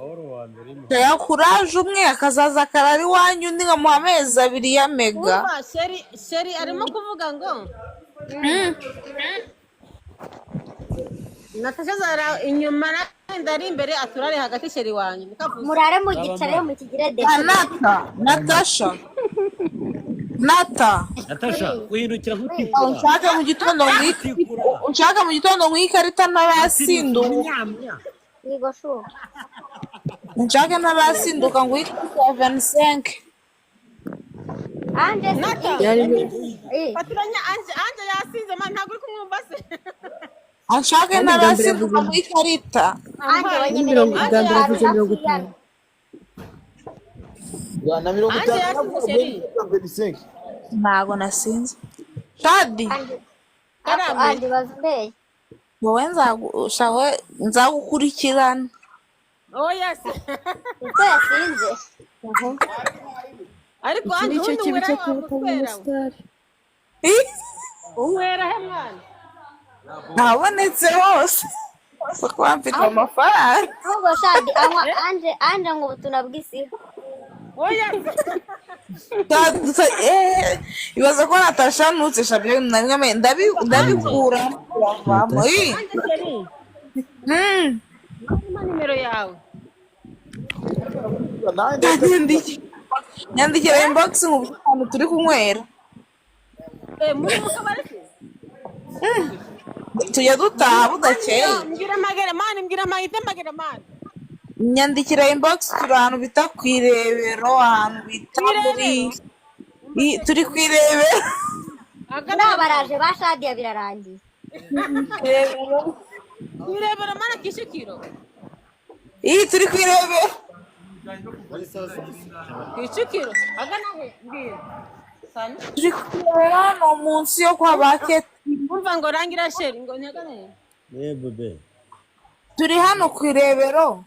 Yakuraje umwe akazaza akarara iwanyu undi nkamuha amezi 2 ya mega. Urumva sheri, sheri arimo kuvuga ngo Natasha azara inyuma nanjye ari imbere aturare hagati sheri wanjye nikavuze. Murare mu gicare mukigire Ah, defile. Nata, Natasha, Nata. Natasha, guhindukira nk'utikura Unshaka mu gitondo unshaka mu gitondo nk'ikarita ntarasinduka. Yego shu. Unshaka ntarasinduka ngo ikarita ya 25. Anje si Nata, eh. fatiranya Anje, Anje yasinze man, ntabwo uri kumwumva se? Unshaka Kandi bwa mbere ntarasinduka avuze ngo ikarita. Anje kandi wanyemereye mirongo bwa mbere avuze 50 50. Na mirongo Anje itanu yasinze navuga sheri. 25. Ntago nasinze. Shadi, Anje ako Karame. Anje bazumbeye. wowe nzagushawe nzagukurikirana. Oya se. Uko yasinze. Ariko Iki Anje ni cyo ubundi kibi unywera cyo he kuba wa utaba muswera we? umusitari. Unywera he mwana? Nabonetse hose. Gusa kuba mfite Ahubwo amafaranga. ahubwo Shadi anywa Anje Anje ngo ubutuna bw'isiho. Oya se. Ibaza ko Natasha nutse shabyo na rimwe ndabikura biravamo. Natasha, Ih, Anje sheri. Mpa nimero yawe. Nyandikira inbox ngo ahantu turi kunywera. Eh, muri mu kabari se? Tujya dutaha budakeye. Mbwira magere mani, mbwira mahite magere mani. Nyandikira inbox turi ahantu bita ku Irebero, ahantu bita muri turi ku Irebero. Muri baraje ba Shadiya birarangiye. Irebero. Irebero mana Kicukiro. Ih, turi ku Irebero. Kicukiro. Agana he? Mbwira. Sani. Turi ku Irebero hano munsi yo kwa Baketi. Umva ngo rangira sheri ngo ntagana he? Eh, bebe. Turi hano ku Irebero.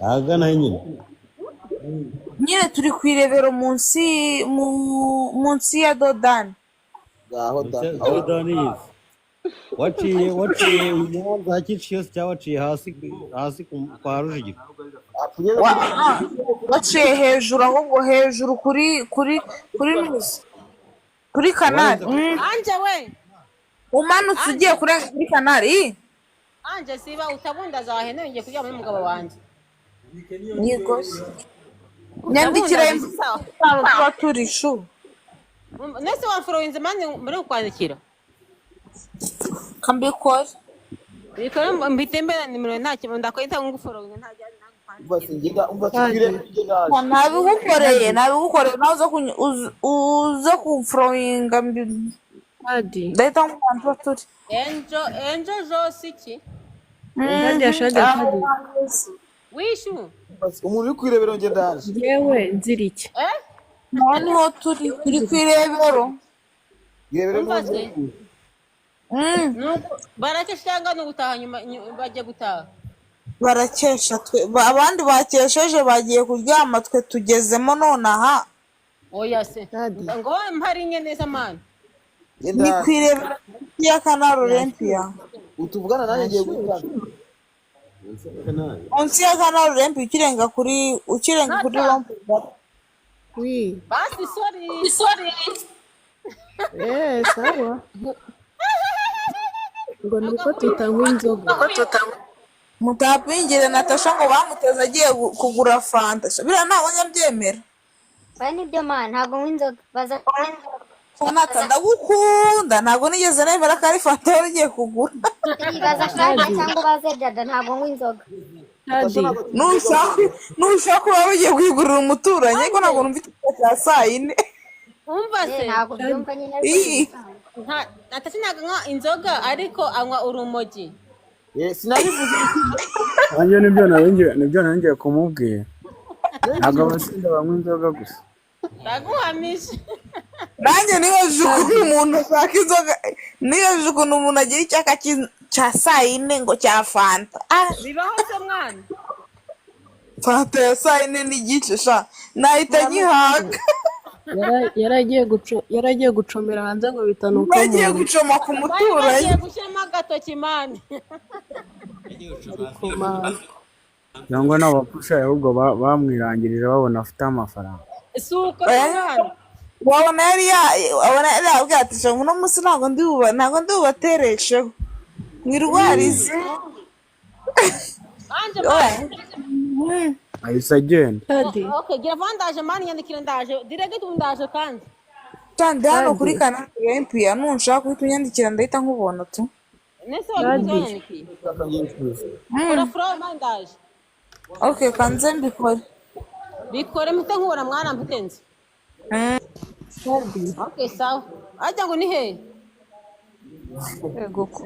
Ahagana he nyine? Nyine turi ku Irebero munsi munsi ya Dodani. Ngaho da. Munsi ya Dodani yize. Waciye umuhanda wa Kicukiro cyangwa waciye hasi hasi kwa Rujugiro? Waciye hejuru ahubwo hejuru kuri nuzi. Kuri kanari. Anje we. Umanutse ugiye kurenga kuri kanari. Anje siba utabundaza wahene ngiye kuryama n'umugabo wanjye. Yego. Nyandikira Utabundaza ahantu tuba turi shu. Nese wamfurowinze mani muri kukwandikira. Kambikora. Bikora mbite mbere nimero nta kintu ndakwita nguforowinze nta Nabigukoreye nabigukoreye nawe uza kumfurowinga ndahita nkubwira tuba turi. Enjo enjo jose iki? Shadia, Shadia, Shadia. Wishu. Umuntu uri ku Irebero njye ndaje. Yewe nzira iki? Eh? Naho niho turi ku Irebero. Irebero Umva se. Nuko barakesha cyangwa ni ugutaha nyuma bajya gutaha. Barakesha twe abandi bakesheje bagiye kuryama twe tugezemo nonaha. Oya se. Ngo mpari nye neza mani. Ni ku Irebero munsi ya Canal Olympia. Utuvugana nanjye ngiye guhita. Munsi ya Canal Olympia ukirenga kuri rompuwe. Wi. Basi sorry, sorry. Eh, sawa. Ngo ni uko tutanywa inzoga. Mutapingire Natasha ngo bamuteze agiye kugura fanta. Biriya ntabwo nyabyemera. Oya nibyo man, ntabwo nywa inzoga. Baza Nata ndagukunda, ntabwo nigeze nemera ko ari fanta wari ugiye kugura. Baza Shadi cyangwa ubaze Dada, ntabwo nywa inzoga. Nushaka waba ugiye kuyigurira umuturanyi, ariko ntabwo numva ikibazo cya saa yine. Umva se. Ntabwo byumva nyine. Ii. Natasha ntabwo anywa inzoga ariko anywa urumogi. Sinabivuze. Nanjye nibyo nari kumubwira. Ntabwo abasinda banywa inzoga gusa. Ndaguhamije. Nanjye nibajije ukuntu umuntu ashaka inzoga, nibajije ukuntu umuntu agira icyaka cya saa yine ngo cya fanta. Ah, Bibaho se mwana? fanta ya saa yine n'igice sha, nahita nyihaga. Yaragiye gucomera hanze ngo bitanuka Bagiye mu nda. gucoma ku Bari muturanyi. bagiye gushyiramo agatoki mani. Cyangwa n'abapusha ahubwo bamwirangirije babona afite amafaranga. Si uko se mwana? Wabona yari wabona yari yabwiye ati sha uno munsi ntabwo ndi buba ntabwo ndi bubateresheho mwirwarize. Anje Oya. mani. Ahise agenda. Okay, gira vuba ndaje mani, nyandikire ndaje. Direct ubu ndaje kandi. Kandi hano kuri kanali ya MPR nunshaka guhita unyandikira ndahita nkubona tu. Nese wabivuze wanyandikiye. Kora flower mani ndaje. Okay, kanze mbikore. Bikore mpite nkubona mwana mpite nzi. Okay, sawa. Ajya ngo ni he? Yego ko.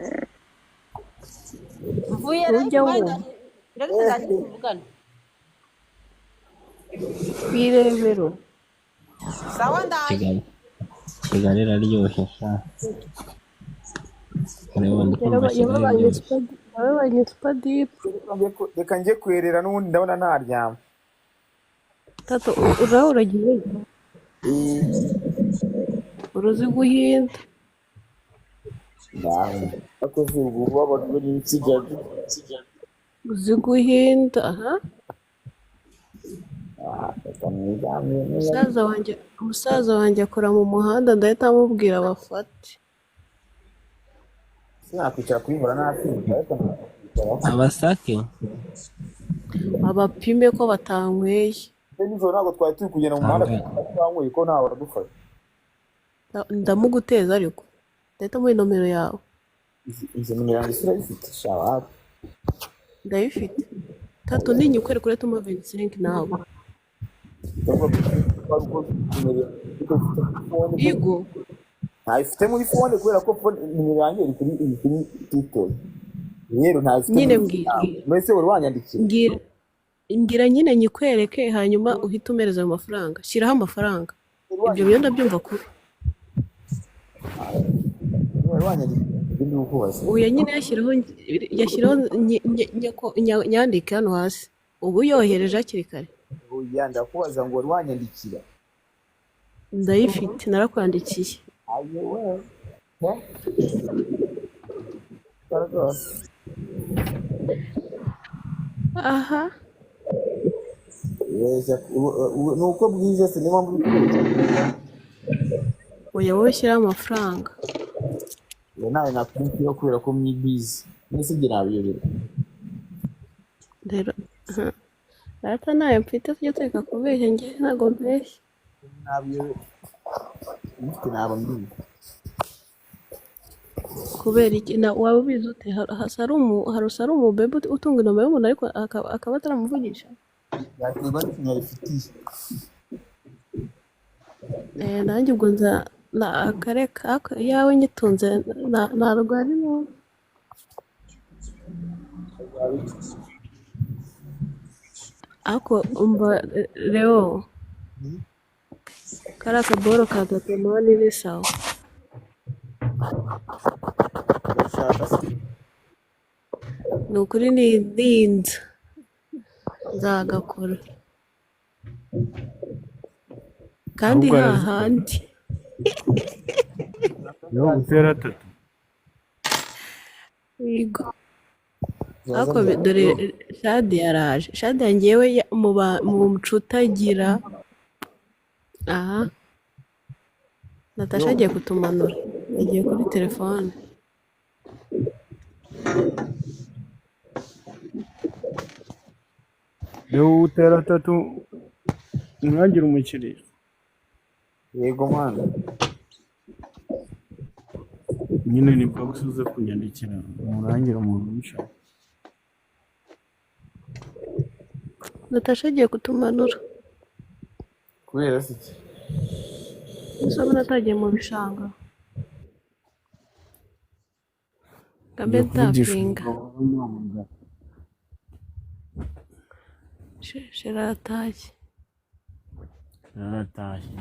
Mvuye rero Ujya mani wo. ndaje. Direct ndaje tuvugane. Ku irebero. Sawa ndaje. Kigali Kigali iraryoshye sha. Ureba ndi kumva Kigali Yababanye iryoshye. Yababanye supadipu. Reka njye kwerera n'ubundi ndabona ntaryama. Tato uraho uragiye. Uruzi guhinda. Akoze ubu babajwe n'ikigali. Uzi guhinda aha. Reka niryamire. Umusaza wanjye akora mu muhanda, ndahita amubwira bafate. Sinakwicara kubibona nasinze ariko nakwicara. Abasake Abapime ko batanyweye. Nijoro ntabwo twari turi kugenda mu muhanda twanyweye ko ntawe waradufashe. Ndamuguteza ariko ndahita muha inomero yawe. Izi nimero yanjye urayifite shababu. Ndayifite. Tato ninyikwereka kuri tuma 25 nawe. Igo. Ntayifite muri fone kubera ko fone nimero yanjye iri kuri TikTok. Rero ntayifite Nyine muri mbwira. Mbese wari wanyandikira. Mbwira nyine nyikwereke hanyuma uhite umereza ayo mafaranga. Shyiraho amafaranga. Ibyo byo ndabyumva kubi. Wari wanyandikira ibyo ndi kukubaza. Oya nyine yashyiraho nyandike hano hasi. Ubu yohereje hakiri kare. Oya ndakubaza ngo wari wanyandikira. Ndayifite narakwandikiye. Ayo we. Rwose. Aha. Ni uko bwije se niyo mpamvu uri kubeshya. Oya wowe shyiraho amafaranga. Oya nawe nakubwiye kubera ko mwibizi. Mwese njye nabiyobera. Rero data ntayo mfite tujye tureka kubeshya njye ntabwo mbeshya. Nabiyobera. Mufite naba mbizi. Kubera iki na waba ubizi ute hari umubebe utunga inomero y'umuntu ariko akaba ataramuvugisha. Byaterwa n'ikintu yayifitiye. Nanjye ubwo nza na akareka ariko iyawe nyitunze narwara nabi. Ariko umva Leo kariya kaboro ka Tatomani ni sawa. Urashaka se? Ni ukuri ninza nzagakora kandi Ahubwo arazi hahandi niho gutera atatu. Yego. Ariko dore Shadi yaraje. Shadi njyewe mu nshuti agira Aha Natasha agiye kutumanura, yagiye kuri telefone. Reba utera atatu ntihagire umukiriya. Yego mwana. Nyine ni box uze kunyandikira murangire umuntu ubishaka. Natasha agiye kutumanura. Kubera se iki? Gusa abona atagiye mu bishanga. Gambe Ngiye kuvugisha ntapinga. umugabo w'umuhamagara. Shera aratashye. Yaratashye.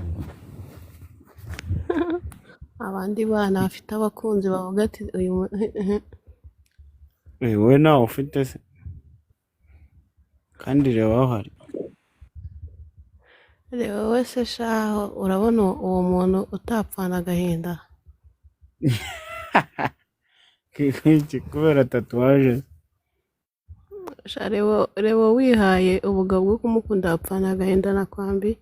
Abandi bana bafite abakunzi bavuga ati uyu Eh, wowe ntawe ufite se? Kandi reba uhari. Reba wowe se shaho, urabona uwo muntu utapfana agahinda. Iki kubera tatuwaje. Sha reba, reba wihaye ubugabo bwo kumukunda wapfana agahinda nakwambi.